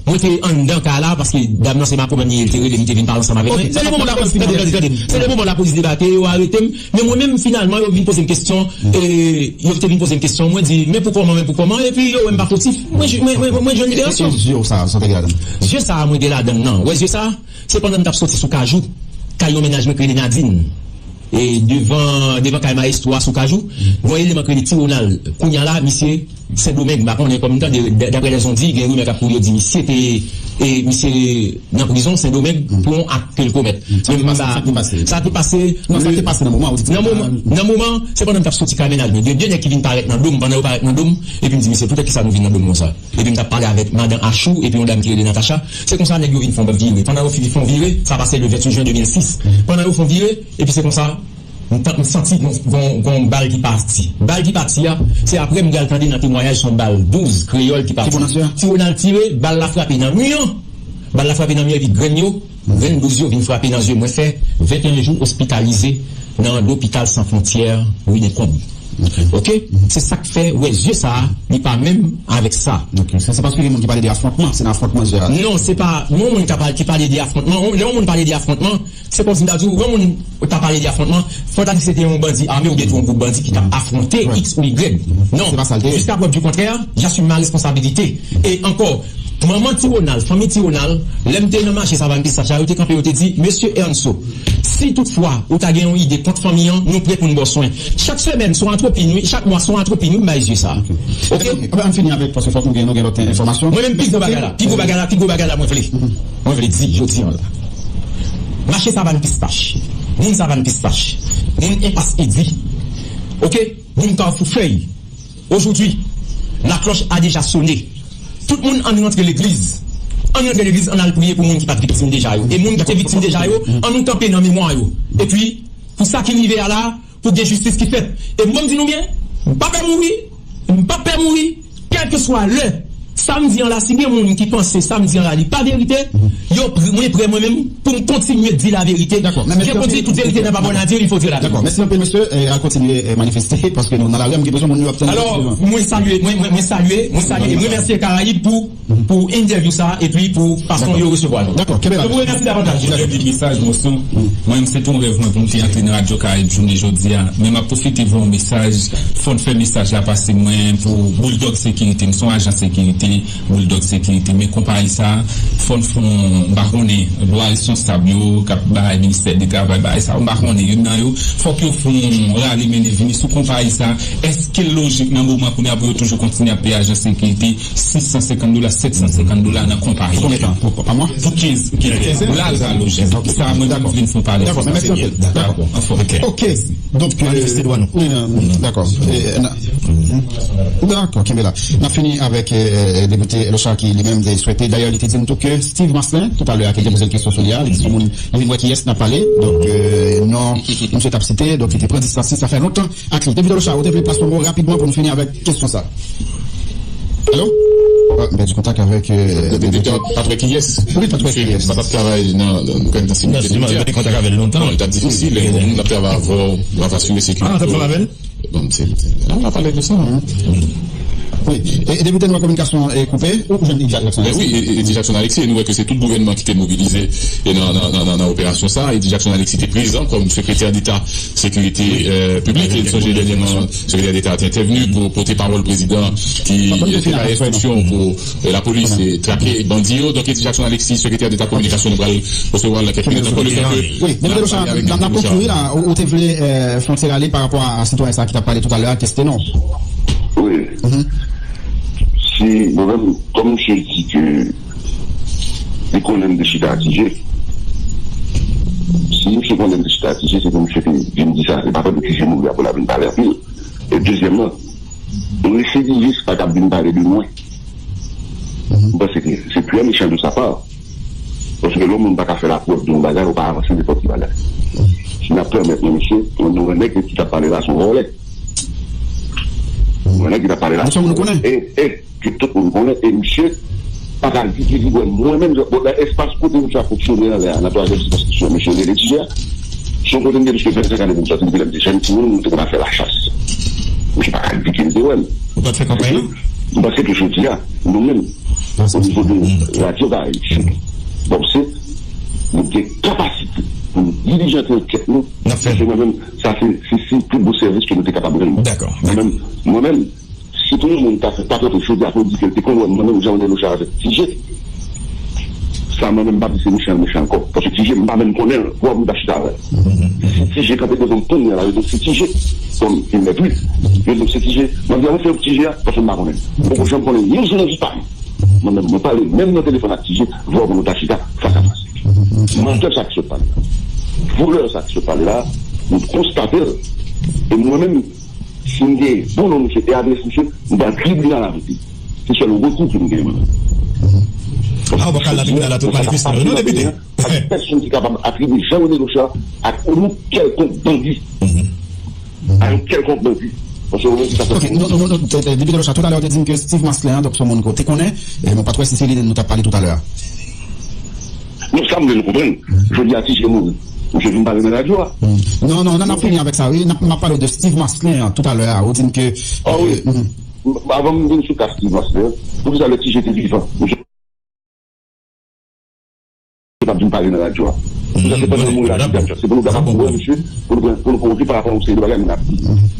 mwen te anndan kay la, paske dam nan se makomèm li ye, li te rele m, li te vin pale ansanm avèk mwen. Se le moman lapolis, tande, tande, tande. Se le moman lapolis debake, yo arete m, men mwen menm, finalman, yo vin poze m kesyon, e, yo te vin poze m kesyon, mwen di, men pou kòman, men pou kòman, epi yo wè m pa foutif, mwen, mwen, mwen, mwen jwenn liberasyon. E, e, zye w sa, sa w te gen ladan? Zye sa a mwen gen ladan nan, wè zye sa a? Se pandan m t ap soti sou Kajou, kay yon mennaj mwen ki rele Nadine. E devan, devan kay mayestwo a sou Kajou, gon eleman ki rele Ti Ronald. Kounye a la, misye Sendomeng, m pa konnen, kòm m tande, d-, daprè lèzon di, gen rimè k ap kouri, yo di misye te, e misye nan prizon Sendomeng pou yon ak ke l komèt. Sa te pase, sa te pase. Non, sa te pase nan moman, nan moman, nan moman, se pandan m t ap soti kay mennaj mwen. Gen de nèg ki vin parèt nan do m, pandan yo parèt nan do m, epi m di, mesye, poutèt kisa nou vin nan do m konsa? Epi m t ap pale avèk madan Achou epi yon dam ki rele Natacha. Se konsa nèg yo vin fè yon vire. Pandan yo fin fè yon vire, sa pase le venntuit jen de mil sis. Pandan yo fè yon vire, epi se konsa, M tan- m santi gon, gon, gon bal ki pati. Bal ki pati a, se apre m pral tande nan temwayaj se yon bal douz kreyòl ki pati. Ti Ronald tire, bal la frape nan mi an. Bal la frape nan mi an epi grenn yo, grenn douz yo vin frape nan zye. Mwen fè venteyen jou ospitalize nan lopital San Fwontyè Ridekonb. Ok? Se sa k fè, w wè, zye sa a, li pa menm avèk sa. Ok. Se, se paske gen moun ki pale de afwontman, se nan afwontman zye a. Non, se pa yon moun ki pale de afwontman. Lè yon moun pale de afwontman, se kòmsi m ta di w, yon moun ta pale de afwontman, fò w ta di se te yon bandi ame oubyen te yon gwoup bandi ki t ap afwonte X ou Y. Non. Jiska prèv di kontrè, j'assume ma responsabilité. E ankò, manman Ti Ronald, fanmi Ti Ronald, lè m te nan mache Savann Pistach la, yo te kanpe, yo te di, Mesye Ernso, si toutfwa ou ta gen yon ide kont fanmi an, nou prè pou n ba w swen. Chak semèn, se yon antrepriz, wi, chak mwa, se yon antrepriz, wi, m bay zye sa. Ok? Anben, ann fini avèk, paske fòk nou gen, nou gen lòt enfòmasyon. Mwen menm, pi gwo bagay la, pi gwo bagay la, pi gwo bagay la, mwen vle. Mwen vle di, jodi an la. Mache Savann Pistach. Moun Savann Pistach. Moun Enpas Edi. Ok? Moun Kafou Fèy. Aujourd'hui, la cloche a déjà sonné. Tout moun ann rantre legliz. Ann rantre legliz, ann al priye pou moun ki pa t viktim deja yo. E moun ki te viktim deja yo, ann nou kanpe nan memwa yo. Epi, pou sa ki rive a la, pou gen jistis ki fèt. E m ban m di nou byen, m pa pè mouri, m pa pè mouri, kèlkeswa lè. Sa m di an la, si gen moun ki panse sa m di an la, li pa verite, yo, mwen prè mwen menm pou m kontinye di laverite. Je peux dire toute vérité, n'a pas bonne à dire, il faut dire la vérité. Dakò, mèsi anpil, mesye. E, al kontinye, e, manifeste, paske nou nan lari a, m gen bezwen moun yo ap tann. Alò, mwen salye, mwen, mwen, mwen salye, mwen salye, e mwen remèsye Karayib pou, pou entèvyou sa, epi pou fason yo resevwa nou. Dakò, kenbe la. Je vous remercie davantage. Mwen di mesaj, Monson. Mwen, se te yon rèv mwen pou m te antre nan Radyo Karayib jounen jodi a. Men m ap pwofite voye yon mesaj. Fò n fè mesaj la pase mwen pou Bulldog Sekirite. M se yon ajan sekirite, Bulldog Sekirite. Men konpayi sa, fò n fè yon, m pa konnen, lwa responsab yo k ap bay ministè de travay, bay sa, m pa konnen, youn nan yo, fòk yo fè yon rale mennen vini sou konpayi sa. Èske l lojik nan moman kounye a pou yo toujou kontinye ap peye ajan sekirite sis san senkant dola, sèt san senkant dola nan konpayi? Pou konbyen tan? Pou, pa mwa? Pou kenz, kenz. Kenz. Pou la, sa lojik. Ok. Sa, mwen menm vin fè yon pale. Dakò, men mèsi anpil. Dakò. Anfòm. Ok. Ok. Donk, manifeste dwa nou. Wi, nan, dakò. E, nan, dakò, kenbe la. N ap fini avèk, e, depite Lochard ki li menm te swete. Dayè, li te di n tou ke Steve Marcelin, toutalè a, ki te poze l kesyon sou li a, li di sou moun, li vin wè kiyès n ap pale. Donk, e, non, misye t ap site, donk li te pran distans li, sa fè lontan. Ak li. Depite Lochard, ou te vle pase yon mo rapidman pou nou fini avèk kesyon sa. Alo? Ah, m pèdi kontak avèk, euh, depite. Depite a pa t wè kiyès. Wi, pa t wè kiyès. Misye pa t ap travay nan, nan, nan sekirite medya. Non, li te kontak avè l lontan. Bon, li t ap difisil, lè yon moun ap travay avè w, w ap asire sekirite. Ah, t ap travay avè l? Bon, se, se, n ap pale de sa, hein. Wi. E, e depite nou an kominikasyon, e, koupe, ou jwenn Eddy Jackson Alexis? Ben wi, e, e, Eddy Jackson Alexis, e nou wè ke se tout gouvènman ki te mobilize, e nan, nan, nan, nan, nan operasyon sa, Eddy Jackson Alexis te prezan kòm sekretè deta sekirite, euh, piblik. E n sonje dènyèman, sekretè deta a te entèvni pou pote pawòl prezidan ki te bay enstriksyon pou, euh, lapolis, euh, trake bandi yo. Donk, Eddy Jackson Alexis, sekretè deta kominikasyon, nou pral resevwa l nan kèk minit ankò, letan ke n ap pale avèk Depite Lochard. N ap konkli la, ou, ou te vle, euh, fè yon ti rale pa rapò a, a sitwayen sa ki t ap pale toutalè a, Testenon. Wi. Si, mwen menm, kòm misye di ke li konnen m te chita a Ti Je. Si misye konnen m te chita a Ti Je, se pou misye te vin di sa. E pa tankou Ti Je mouri apre l ap vin pale anpil. E dezyèmman, yon residivis pa t ap vin pale de mwen. M panse ke se trè mechan de sa pa. Paske lè yon moun pa ka fè laprèv de yon bagay, ou pa avanse nenpòt ki bagay. Si n ap pèmèt mwen, mesye, mwen, nou wè nèg ki t ap pale la se yon vòlè. Mwen, nèg ki t ap pale la. Monchè, nou konnen. E, e, ke tout moun konnen, e misye pa ka di ki li wè mwen menm, bon, nan espas kote misye ap fonksyone anlè a, nan twazyèm sikonskripsyon, misye rele Ti Je a. Se yon kote m gen plis ke vennsenk ane pou m sòti depi lè m te jèn timoun, m te konn al fè lachas. Misye pa ka di ke li te wè m. Ou pa t fè kanpay, non? M panse ke jodi a, nou menm, o nivo de radyo Karayib, bon, se, nou gen kapasite pou nou dilijante ankèt nou. N ap fè l. Se mwen menm, sa se, se, se pi gwo sèvis ke nou te kapab rann. Dakò. Mwen menm, mwen menm, si pou yon moun ta fè, ta kanpe jodi a pou l di ke l te konn wè m, mwen menm, Jean René Lochard avèk Ti Je, sa mwen menm, m p ap di se mechan, mechan ankò. Paske Ti Je, m pa menm konnen l, pou m ta chita avè l. Si Ti Je kanpe devan m kounye a la, yo di se Ti Je, kòm il n'est plus, yo di se Ti Je. Mwen di, a, mwen fè Ti Je a, paske m pa konnen l. M poko janm konnen l, yon jou nan vi pa m. Mwen menm, mwen pale menm nan telefòn ak Ti Je, vwa pou nou ta chita fas a fas. Mantè sa ki sot pale la. Vòlè sa ki sot pale la, nou konstate l. E mwen menm, si m gen bon non misye e adrès misye, m pral tribinal avèk li. Se sèl rekou ke m genyen mwen menm. A, ou pa ka al nan tribinal a tout manifestan yo, non, depite? Pèsonn ki kapab atribye Jean René Lochard ak yon kèlkonk bandi. a yon kèlkonk bandi. Paske ou menm ki sa fè. Ok, non, non, non, non, Depite Lochard, toutalè ou te di m ke Steve Marcelin an, donk, se yon moun ke w te konnen, e mwen pa t wè si se li nou t ap pale toutalè a. Non, sa m vle nou konprann. Jodi a Ti Jé mouri. Misye vin pale nan radyo a. Non, non, non, n ap fini avèk sa, wi. N ap, m ap pale w de Steve Marcelin an, toutalè a. Ou di m ke. Ah wi. Avan m vin sou ka Steve Marcelin, poukisa lè Ti Jé te vivan, misye pa t vin pale nan radyo a? Poukisa se pandan l mouri la, se pou nou kapab wè misye, pou nou pran, pou nou pran yon vi pa rapò a yon seri de bagay moun ap di.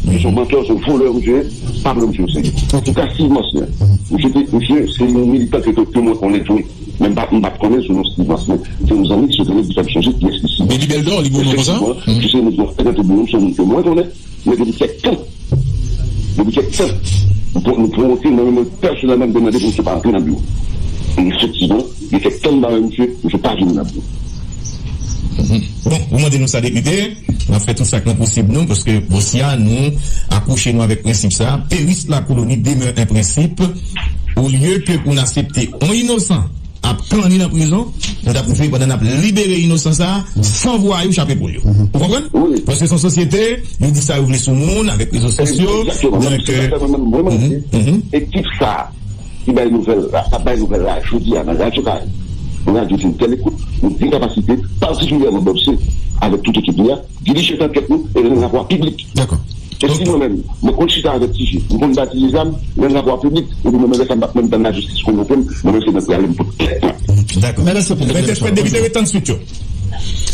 Misye se yon mantè, se yon vòlè, misye, pa pran misye o serye. Antouka, Steve Marcelin, misye te, misye se yon militan ke, ke mwen konnen tou. Men m pa, m pa t konnen sou non Steve Marcelin. Se yon zanmi ki se konnen ki fè m sonje kiyès li se. Eddie Beldor, li gwo non konsa? Efektivman, se yon moun ki frekante biro m, se yon moun ke mwen konnen. Men depi kèk tan, depi kèk tan, nou pran, nou pran yon ti, mwen menm pèsonèlman, m te mande pou misye pa antre nan biro. E efektivman, gen kèk tan m pa wè misye, misye pa vin nan biro. Bon, ou mande nou sa, Depite, n ap fè tout sa k nan posib nou, paske osi a nou akouche nou avèk prensip sa, périr la colonie demeure un principe, olye ke pou n aksepte yon inosan ap kanni nan prizon, nou ta prefere pandan n ap libere inosan sa a, san vwayou chape poul yo. Ou konprann? Paske se yon sosyete, yo di sa yo vle sou moun, avèk rezo sosyo. Donk, mwen, mwen, mwen, ekip sa a, ki bay nouvèl la, k ap bay nouvèl la, jodi a, nan Radyo Karayib, yon radyo ki gen tèl ekout, nou gen kapasite, patikilyèman Bob C, avèk tout ekip li a, dirije ankèt nou e rann rapò a piblik. Dakò. E si mwen menm, mwen konn chita avèk Ti Jé, mwen konn ba Ti Jé zam, rann rapò a piblik, epi mwen menm lè sa m p ap menm tann lajistis konvoke m, mwen menm se mwen prale m pot plent mwen. Dakò. Mèsi anpil. Mèt Espèt, depite, ret tann swit yo.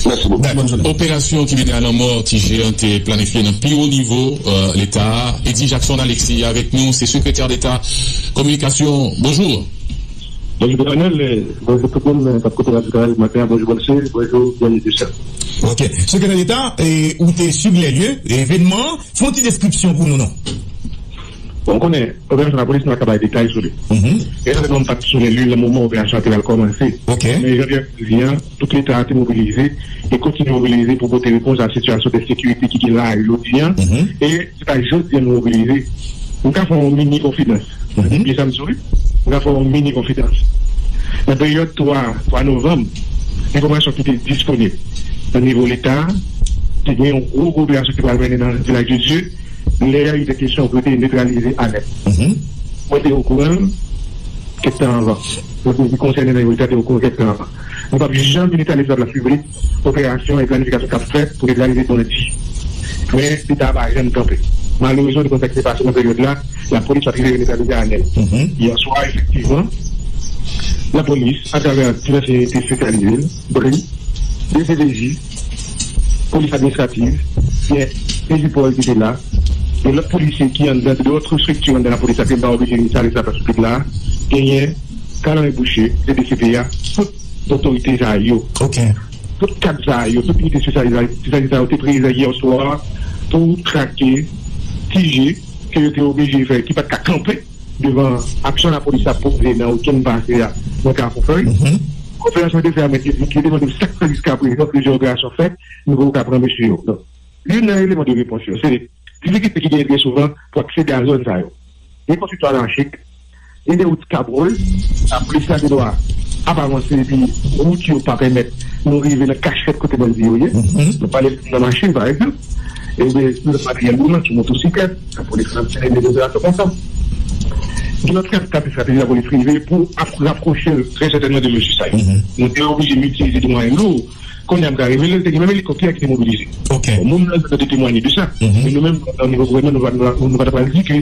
Mèsi bokou. Dakò. Bòn jounen. Operasyon ki mennen a lanmò Ti Jé an te planifye nan pi wo nivo, euh, Leta a. Eddy Jackson Alexis avèk nou, se sekretè deta kominikasyon. Bonjou. Bonjou Daniel, eh, bonjou tout moun, eh, k ap koute Radyo Karayib maten an, bonjou Bonse, bonjou Dènye Desen. Ok. Sekretè deta, eh, ou te sur les lieux, evènman an, fè yon ti deskripsyon pou nou, non? Bon, ou konnen, operasyon lapolis, nou pa ka bay detay sou li. E sètènman, m pa t sur les lieux nan moman operasyon an te pral kòmanse. Ok. Men jan Daniel di a, tout Leta a te mobilize e kontinye mobilize pou pote repons a sitiyasyon de sekirite ki gen la jodi a. E se pa jodi a nou mobilize. M ka fè yon mini konfidans. Byen sa m sou li. M ka fè yon mini konfidans. Nan peryòd twa, twa novanm, enfòmasyon ki te disponib nan nivo Leta, te gen yon gwo, gwo operasyon ki pral mennen nan Vilaj de Dye. Lè a, il était question pou yo te netralize Anèt. Mwen te okouran kèk tan anvan. Mwen te konsène nan yo, te okouran kèk tan anvan. Nou p ap janm vin etale sou laplas piblik operasyon e planifikasyon k ap fèt pou netralize bandi. Men, Leta a pa janm kanpe. Malerezman, nou konn sa ki te pase nan peryòd la, lapolis pa t rive netralize Anèl. Yè swa, efektivman, lapolis, atravè divès inite espesyalize, bri, D C P J, polis administrativ, gen Edipòl ki te la, gen lòt polisye ki anndan dòt estrikti anndan lapolis la, ke m pa oblije vin sale sa plas piblik la, genyen Kalanri Boucher, se D C P a, tout otorite sa yo. Ok. Tout kad sa yo, tout inite espesyalize sa yo te prezan yè swa pou trake Ti Jé ke yo te oblije fè, ki pa t ka kanpe devan aksyon lapolis ap poze nan wikenn pase a nan Kafou Fèy. Konferans mwen te fè a, mwen te di ke yo te mande m sa k fè jiskaprezan plizyè operasyon fèt, nou poko ka pran mesye yo. Donk, youn nan eleman de repons yo, se difikilte ki genyen byen souvan pou aksede a zòn sa yo. Gen konstritwa anachik, gen de wout kabwòl, lapolis la gen dwa ap avanse epi wout yo pa pèmèt nou rive nan kachèt kote bandi yo ye. Nou pale nan machin, pa egzanp. E oubyen sou lòt materyèl woulan, sou motosiklèt, lapolis lan fè de operasyon konsa. Gen lòt estrateji lapolis rive pou ap rapwoche l trè sètènman de mesye sa yo. Nou te oblije itilize de mwayen lou. Kounye a m ka revele l, te gen menm elikoptè ki te mobilize. Ok. Bon, moun nan te temwanye de sa. Men nou menm, nan nivo gouvènman, nou pa, nou pa, nou pa ta pral di ke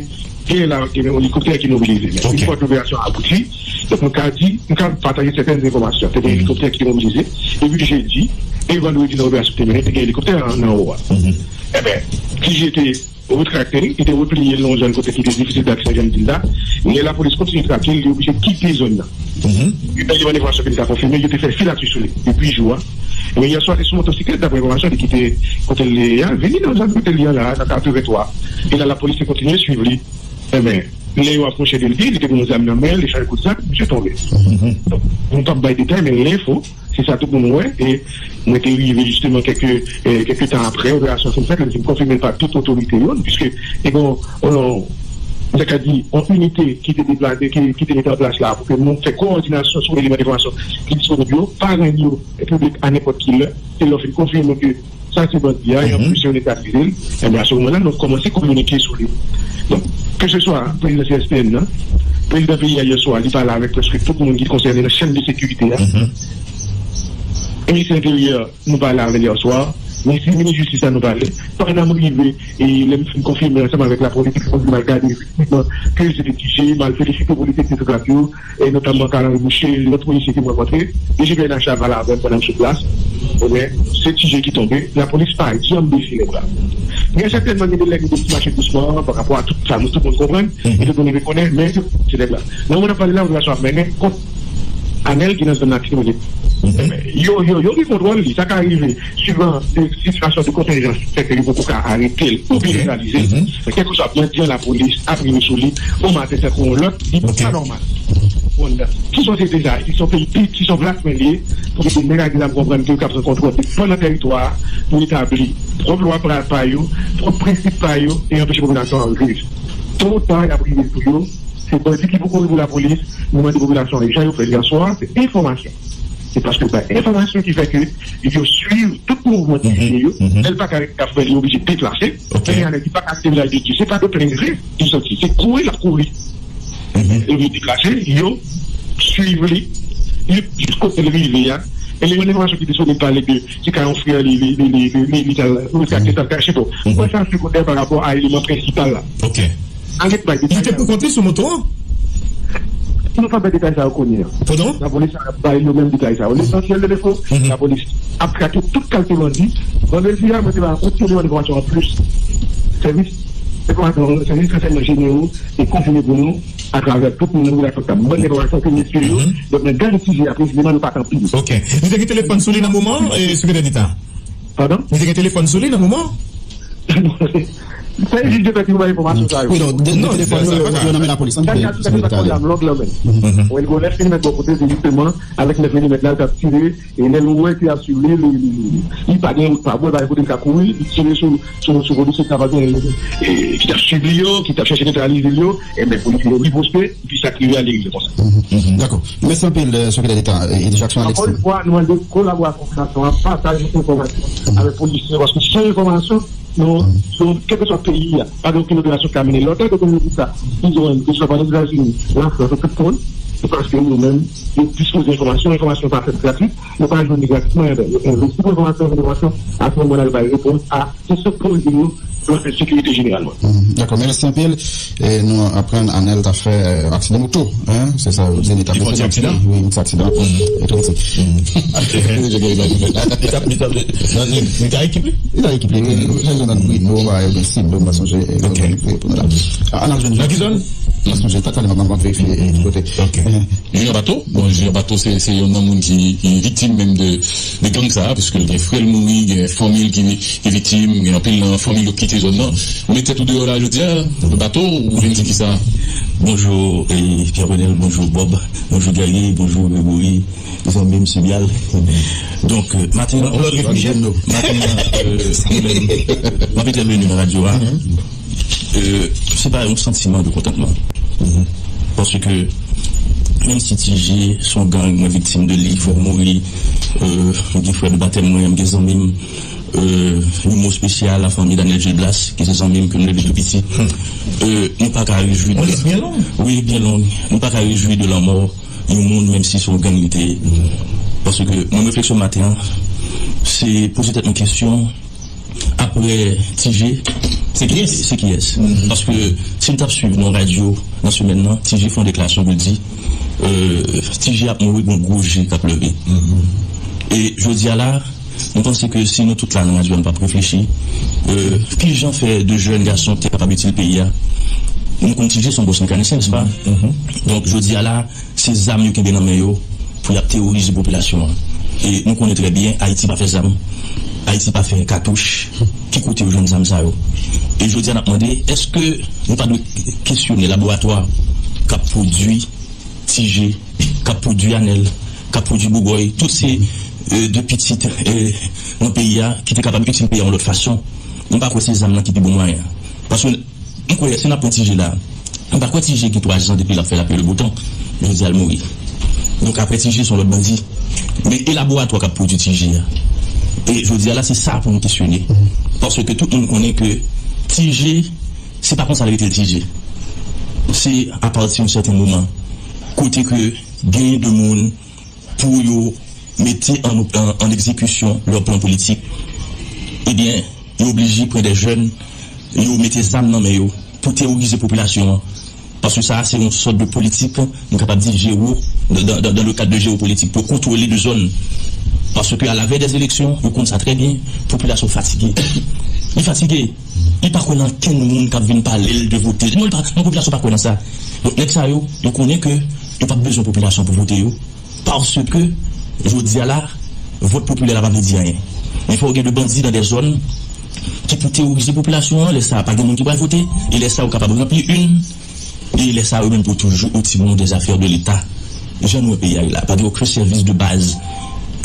gè la, gen yon elikoptè ki mobilize. Men, ok, yon fwa ke operasyon an abouti, donk, nou ka di, nou ka pataje sètèn enfòmasyon. Te gen elikoptè ki te mobilize. Epi jedi e vandredi nan operasyon ki te mennen, te gen elikoptè nan, nan wo a. Enben, Ti Jé te retrakte l, li te repliye l nan yon zòn kote ki te difisil daksè, jan m di l la. Lè lapolis kontinye trake l, li oblije kite zòn nan. Epi, devan enfòmasyon ke m ka konfime, yo te fè filatri sou li depi jou a. Men yè swa, se sou motosiklèt, daprè enfòmasyon, li kite kote l ye a, vini nan zòn kote l ye a la, nan katrevenntwa. E la, lapolis te kontinye swiv li. Enben, lè yo apwoche de li, li te gen yon zam nan men l, li chanje kout zam, misye tonbe. Donk, nou p ap bay detay, men lenfo, se sa tout moun wè, e mwen te rive jisteman kèk, e, kèk tan apre operasyon fin fèt, m konfime l pa tout otorite yo, piske te gen yon, yon, m ta ka di, yon inite ki te deplase, ki, ki te mete an plas la pou ke nou fè kowòdinasyon sou eleman enfòmasyon ki disponib yo, pa rann yo piblik a nenpòt ki lè, e lè w fin konfime ke sa se bandi a, e anplis yo netralize l. Ebyen, a se moman la, nou kòmanse kominike sou li. Donk, keseswa prezidan C S P N nan, prezidan peyi a yè swa, li pale avèk prèske tout moun ki konsène nan chèn de sekirite a. Minis Enteryè, nou pale avè l yè swa. Minis, minis jistis la, nou pale. Pandan m rive, e lè m fin konfime ansanm avèk lapolis, m konfime al gade efektivman ke se te T J, m al felisite polisye ki te sou plas yo, e notamman Carl Henry Boucher, lòt polisye ke mwen rankontre. D G P N H la pale avè m pandan m sou plas. Ebyen, se T J ki tonbe. Lapolis pa janm bese lè bra. Gen sètènman gen de lè gen de ti mache dousman pa rapò a tout sa, nou tout moun konprann, e tout moun rekonnen, men se nèg la. Nan moman n ap pale la, operasyon ap mennen kont Anèl ki nan zòn Latibonit. Yo, yo, yo gen kontwòl li. Sa ka rive, suivan de sitiyasyon de kontenjans, fè ke yo poko ka arete l oubyen netralize l. Men kèlkeswa bandi an, lapolis ap rive sou li, bon maten tankou yon lòt, li pa nòmal. Bon, ki sosyete sa, ki son peyi pit, ki son plas men li ye, pou ki nèg ak zam konprann ke yo ka pran kontwòl de pandan tèritwa a, pou etabli pwòp lwa pa, pa yo, pwòp prensip pa yo, e anpeche popilasyon an viv. To ou ta, y ap rive sou yo, se bandi ki pou kouri pou lapolis, nou mande popilasyon an, jan yo fè l yè swa, se enfòmasyon. Se paske bay enfòmasyon ki fè ke yo swiv tout mouvman T J yo. Lè l pa ka ret k ap fè, li oblije deplase. Men gen anèk ki pa ka kite vilaj de Dye. Se pa de plen gre li soti. Se kouri l ap kouri. Li oblije deplase, yo swiv li. Li jis kote l rive a. E li gen enfòmasyon ki disponib pale ke se ka yon frè li, li, li, li, li, li, li t al retrakte, t al kache. Bon, mwen sa segondè pa rapò a eleman prensipal la. Ann ret bay detay sa yo. Li te pou kont li sou moto an? Nou pa bay detay sa yo kounye a. Lapolis ap bay yo menm detay sa yo. Lesansyèl de defo, lapolis ap trake tout kalite bandi. Vandredi a, mwen te ba yon ti eleman enfòmasyon anplis. Sèvis enfòmasyon, sèvis ransèyman jenerou te konfime pou nou atravè tout moun nan redaksyon k ap ban enfòmasyon ke mesye yo. Donk, nan gade sijè a presizeman, nou pa t anpil. Ok. Li te gen telefòn sou li nan moman an, e, Sekretè Deta? Padan? Li te gen telefòn sou li nan moman an? Se jij de pè ki pou bay enfòmasyon sa yo. Wi, non, de, de telefòn yo, yo nan men lapolis. Sa ki a tout sa ki pa konn la long lan menm. Ou wè, l gen yon lè fini met bò kote, se jisteman avèk nèf milimèt la, l t ap tire, e lè l wè ke y ap swiv li, li, li, li, li pa gen wout pa bò, li pa gen kote l ka kouri, li tire sou, sou, sou polisye ki t ap, e, ki t ap swiv li yo, ki t ap chèche netralize l yo, enben polisye yo riposte, epi sa k rive a li rive konsa. Dakò. Mèsi anpil, Sekretè Deta, e, Jackson Alexis. Ankò yon fwa, nou mande kolaborasyon popilasyon an, pataj enfòmasyon avèk polisye yo, paske san enfòmasyon, nou, nou, kèlkeswa peyi a, pa gen okenn operasyon ki ka mennen. Lè w tande kote yo di sa, Izrayèl, keseswa pa Lèzetazini, Lafrans, tout moun, se paske yo menm, yo dispoze enfòmasyon, enfòmasyon pa fèt gratwit, yo pa jwenn li gratwitman, enben, yo envesti pou enfòmasyon, enfòmasyon, a se moman la, yo bay repons a kesyon k poze yo, nan sekirite jeneralman. Dakò, mèsi anpil. E nou aprann Anèl ta fè, e, aksidan moto, en, se sa yo di, li ta fè aksidan. Wi, yon ti aksidan. E tou piti. Li ta, li ta, li ta ekip li? Li ta ekip li, wi. Jan yo nan Brino, ba, yo gen sib, yo pa sonje, e, pou nou la. Ann al jwenn. Nan ki zòn? Pa sonje, ta talè m ap verifye, e, kote. Ok. Junior Bato, bon, Junior Bato se, se youn nan moun ki, ki viktim menm de, de gang sa, piske l gen frè l mouri, gen fanmi l ki, ki viktim, gen anpil nan fanmi l yo kite zòn nan. Ou met tèt ou deyò la jodi a, Bato, ou vin di kisa? Bonjou, e, Pierre Renel, bonjou, Bob, bonjou, Guerrier, bonjou, Gregory, zanmi m, Sibyal. Donk, e, maten an, maten an, e, mwen menm, mwen te vini nan radyo a. E, se pa yon santiman de kontantman. Paske, menm si T J se yon gang, mwen viktim de li, frè m mouri, e, m gen frè de batèm mwen, m gen zanmi m, e, yon mo espesyal a fanmi Daniel Gilblas, ki se zanmi m ke m leve tou piti. E, nou pa ka rejwi de... Yon lis byen long. Wi, byen long. Nou pa ka rejwi de lanmò yon moun, menm si se yon gang li te ye. Paske, mwen, refleksyon maten an, se poze tèt mwen kesyon, Apre T J, se kiyès? Se kiyès? Paske si n t ap swiv nan radyo nan semèn nan, T J fè yon deklarasyon pou l di, e, T J ap mouri, gon gwo je k ap leve. E jodi a la, mwen panse ke si nou tout la nan radyo a, nou p ap reflechi, e, kijan fè de jèn gason ki te kapab itil peyi a, nou konn T J se yon bòs mekanisyen, nèspa? Donk, jodi a la, se zam yo kenbe nan men yo pou y ap teworize popilasyon an. E nou konnen trè byen, Ayiti pa fè zam, Ayiti pa fè katouch. Ki kote yo jwenn zam sa yo? E jodi a, n ap mande, èske nou pa dwe kesyone laboratwa k ap pwodui T J, k ap pwodui Anèl, k ap pwodui Bougòy, tout se, e, de pitit, e, nan peyi a ki te kapab itil peyi a yon lòt fason? Nou pa kwè se zam nan ki pi bon mwayen an. Paske M kwè, si n ap pran T J la, m pa kwè T J gen twa zan depi l ap fè lapli le bo tan. Jodi a, l mouri. Donk, apre T J, se yon lòt bandi. Men e laboratwa k ap pwodui T J a? E jodi a la, se sa pou nou kesyone. Paske tout moun konnen ke T G, se pa konsa l rete T G. Se apati yon sèten moman, kote ke genyen de moun, pou yo mete an, an, an egzekisyon lè plan politik, ebyen, yo oblije pran de jèn, yo mete zam nan men yo pou teworize popilasyon an. Paske sa a se yon sòt de politik, nou kapab di, jewo, dan, dan, dan le kad de jewopolitik, pou kontwole de zòn. Paske a la vèy dè eleksyon, yo konn sa trè byen, popilasyon fatige. Li fatige. Li pa kwè nan kenn moun k ap vin pale l de vote. Non, li pa, non, popilasyon pa kwè nan sa. Donk, nèg sa yo, yo konnen ke yo p ap bezwen popilasyon pou vote yo. Paske, jodi a la, vòt popilè la pa vle di anyen. Men fò w gen de bandi nan de zòn ki pou teworize popilasyon an, lè sa a pa gen moun ki pral vote, e lè sa a ou kapab ranpli inn, e lè sa a yo menm pou toujou okipe de zafè de Leta. Jan nou wè peyi a ye la, pa gen okenn sèvis de baz,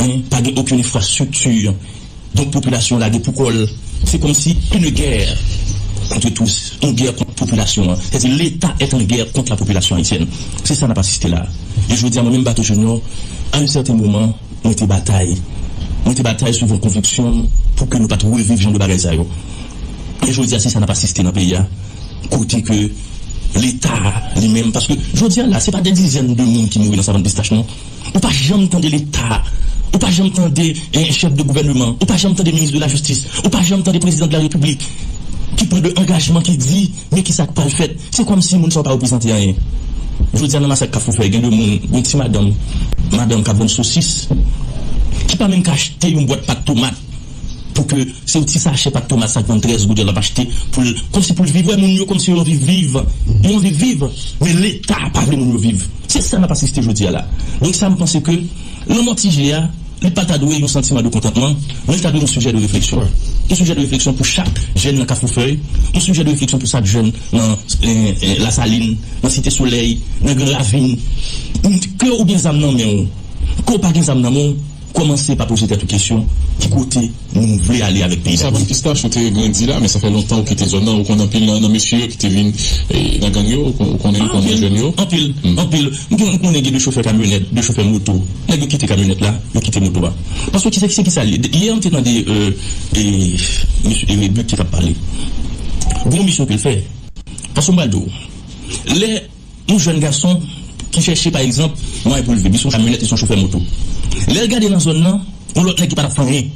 en, pa gen okenn enfrastrikti. Donk, popilasyon an lage pou kò l. Se kòmsi une guerre contre tous, yon gè kont popilasyon an. Sètadi, l'État est en guerre contre la population haïtienne. Se sa n ap asiste la. E jodi a, mwen menm, Bato Junior, à un certain moment, mwen te batay. Mwen te batay suivan konviksyon m pou ke nou pa t reviv jan de bagay sa yo. E jodi a, se sa n ap asiste nan peyi a. Kote ke Leta li menm, paske jodi a la, se pa de dizèn de moun ki mouri nan Savann Pistach, non. Ou pa janm tande Leta, ou pa janm tande, eh, chèf de gouvènman, ou pa janm tande minis de la jistis, ou pa janm tande prezidan de la repiblik ki pran de angajman, ki di, men kisa k pral fèt. Se kòmsi moun sa yo pa reprezante anyen. Jodi a nan masak Kafou Fèy, gen de moun, gen ti madanm, madanm k ap vann sosis, ki pa menm ka achte yon bwat pat tomat pou ke se yon ti sachè pat tomat sa k vann trèz goud l ap achte pou l, kòmsi pou l viv. Wè moun yo kòmsi yo anvi viv. Yo anvi viv, men Leta pa vle moun yo viv. Se sa n ap asiste jodi a la. Donk sa, m panse ke lanmò T G a, li pa ta dwe yon santiman de kontantman, men li ta dwe yon sijè de refleksyon. Yon sijè de refleksyon pou chak jèn nan Kafou Fèy, yon sijè de refleksyon pou chak jèn nan, eh, eh, Lasalin, nan Site Solèy, nan Gran Ravin. Ke ou gen zam nan men w, ke w pa gen zam nan men w, kòmanse pa poze tèt ou kesyon, ki kote nou vle ale avèk peyi Dayiti. Savann Pistach, ou te grandi la, men sa fè lontan ou kite zòn nan. Ou konn anpil nan, nan mesye yo ki te vin, eh, nan gang yo, ou kon-, ou konnen, ou konnen jèn yo. Anpil, anpil. M konnen gen de chofè kamyonèt, de chofè moto. Nèg yo kite kamyonèt la, yo kite moto a. Paske ki se, se ki sa l ye? Yè, m te tande, eh, eh, mesye, eh, But ki t ap pale. Gon misyon ke l fè. Paske m pral di w, lè yon jèn gason ki chèche, pa egzanp, mwayen pou l viv, li se yon kamyonèt, li se yon chofè moto. Lè l gade nan zòn nan, yon lòt nèg ki pa t ap fè anyen.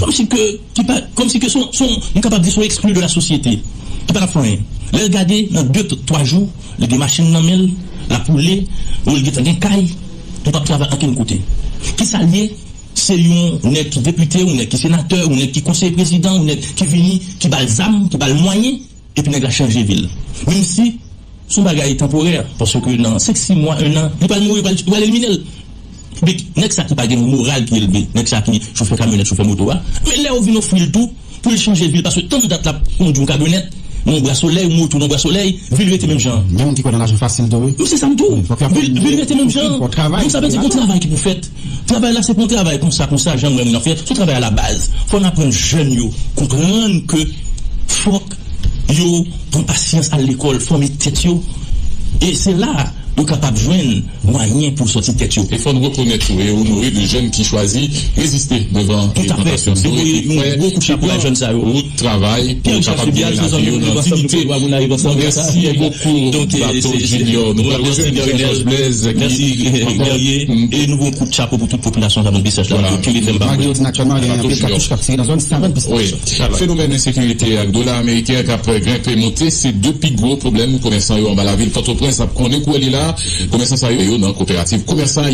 Kòmsi ke, ki pa, kòmsi ke son, son, m kapab di son exclu de la société. Ki pa t ap fè anyen. Lè l gade, nan de, twa jou, li gen machin nan men l, l ap woule, ou l gentan gen kay, li p ap travay ankenn kote. Kisa l ye? Se yon nèg ki depite, yon nèg ki senatè, yon nèg ki konseye prezidan, yon nèg ki vini, ki ba l zam, ki ba l mwayen, epi nèg la chanje vi l. Menm si se yon bagay tanporè, paske nan senk, sis mwa, en an, li pral mouri, li pral, li pral elimine l. Men nèg sa ki pa gen yon moral ki elve, nèg sa ki chofè kamyonèt, chofè moto a, men lè yo vin ofri l tou, pou l chanje vi l, paske tann dat l ap kondui yon kamyonèt, nan yon bra solèy, yon moto nan yon bra solèy, vi l rete menm jan an. Gen moun ki kwè nan lajan fasil tou, wi. Wi, se sa m di w. Wi, fòk y ap... Vi l, vi l rete menm jan an. Fòk travay. Donk, sa vle di gon travay ki pou fèt. Travay la, se pa yon travay konsa, konsa, jan m wè moun nan fè. Se yon travay alabaz. Fò n aprann jèn yo konprann ke fòk yo pran pasyans, al lekòl, fòme tèt yo. E se la yo kapab jwenn mwayen pou sòti tèt yo. E fò n rekonèt tou e onore de jèn ki chwazi reziste devan tantasyon sa yo, ki fè, ki pran wout travay pou yo kapab gen lavi yo nan diyite. Mèsi bokou, Bato Junior. Nou pral rejoine Michel Georges Blaise ki ankò. E nou voye yon kout chapo pou tout popilasyon Savann Pistach la. Malgre yo di n aktyèlman gen anpil katouch k ap tire nan zòn Savann Pistach. Wi. Fenomèn ensekirite ak dola ameriken k ap grenpe monte, se de pi gwo pwoblèm komèsan yo anba lavil Pòtoprens ap konnen kou li la. Komèsan sa yo nan koperativ komèsan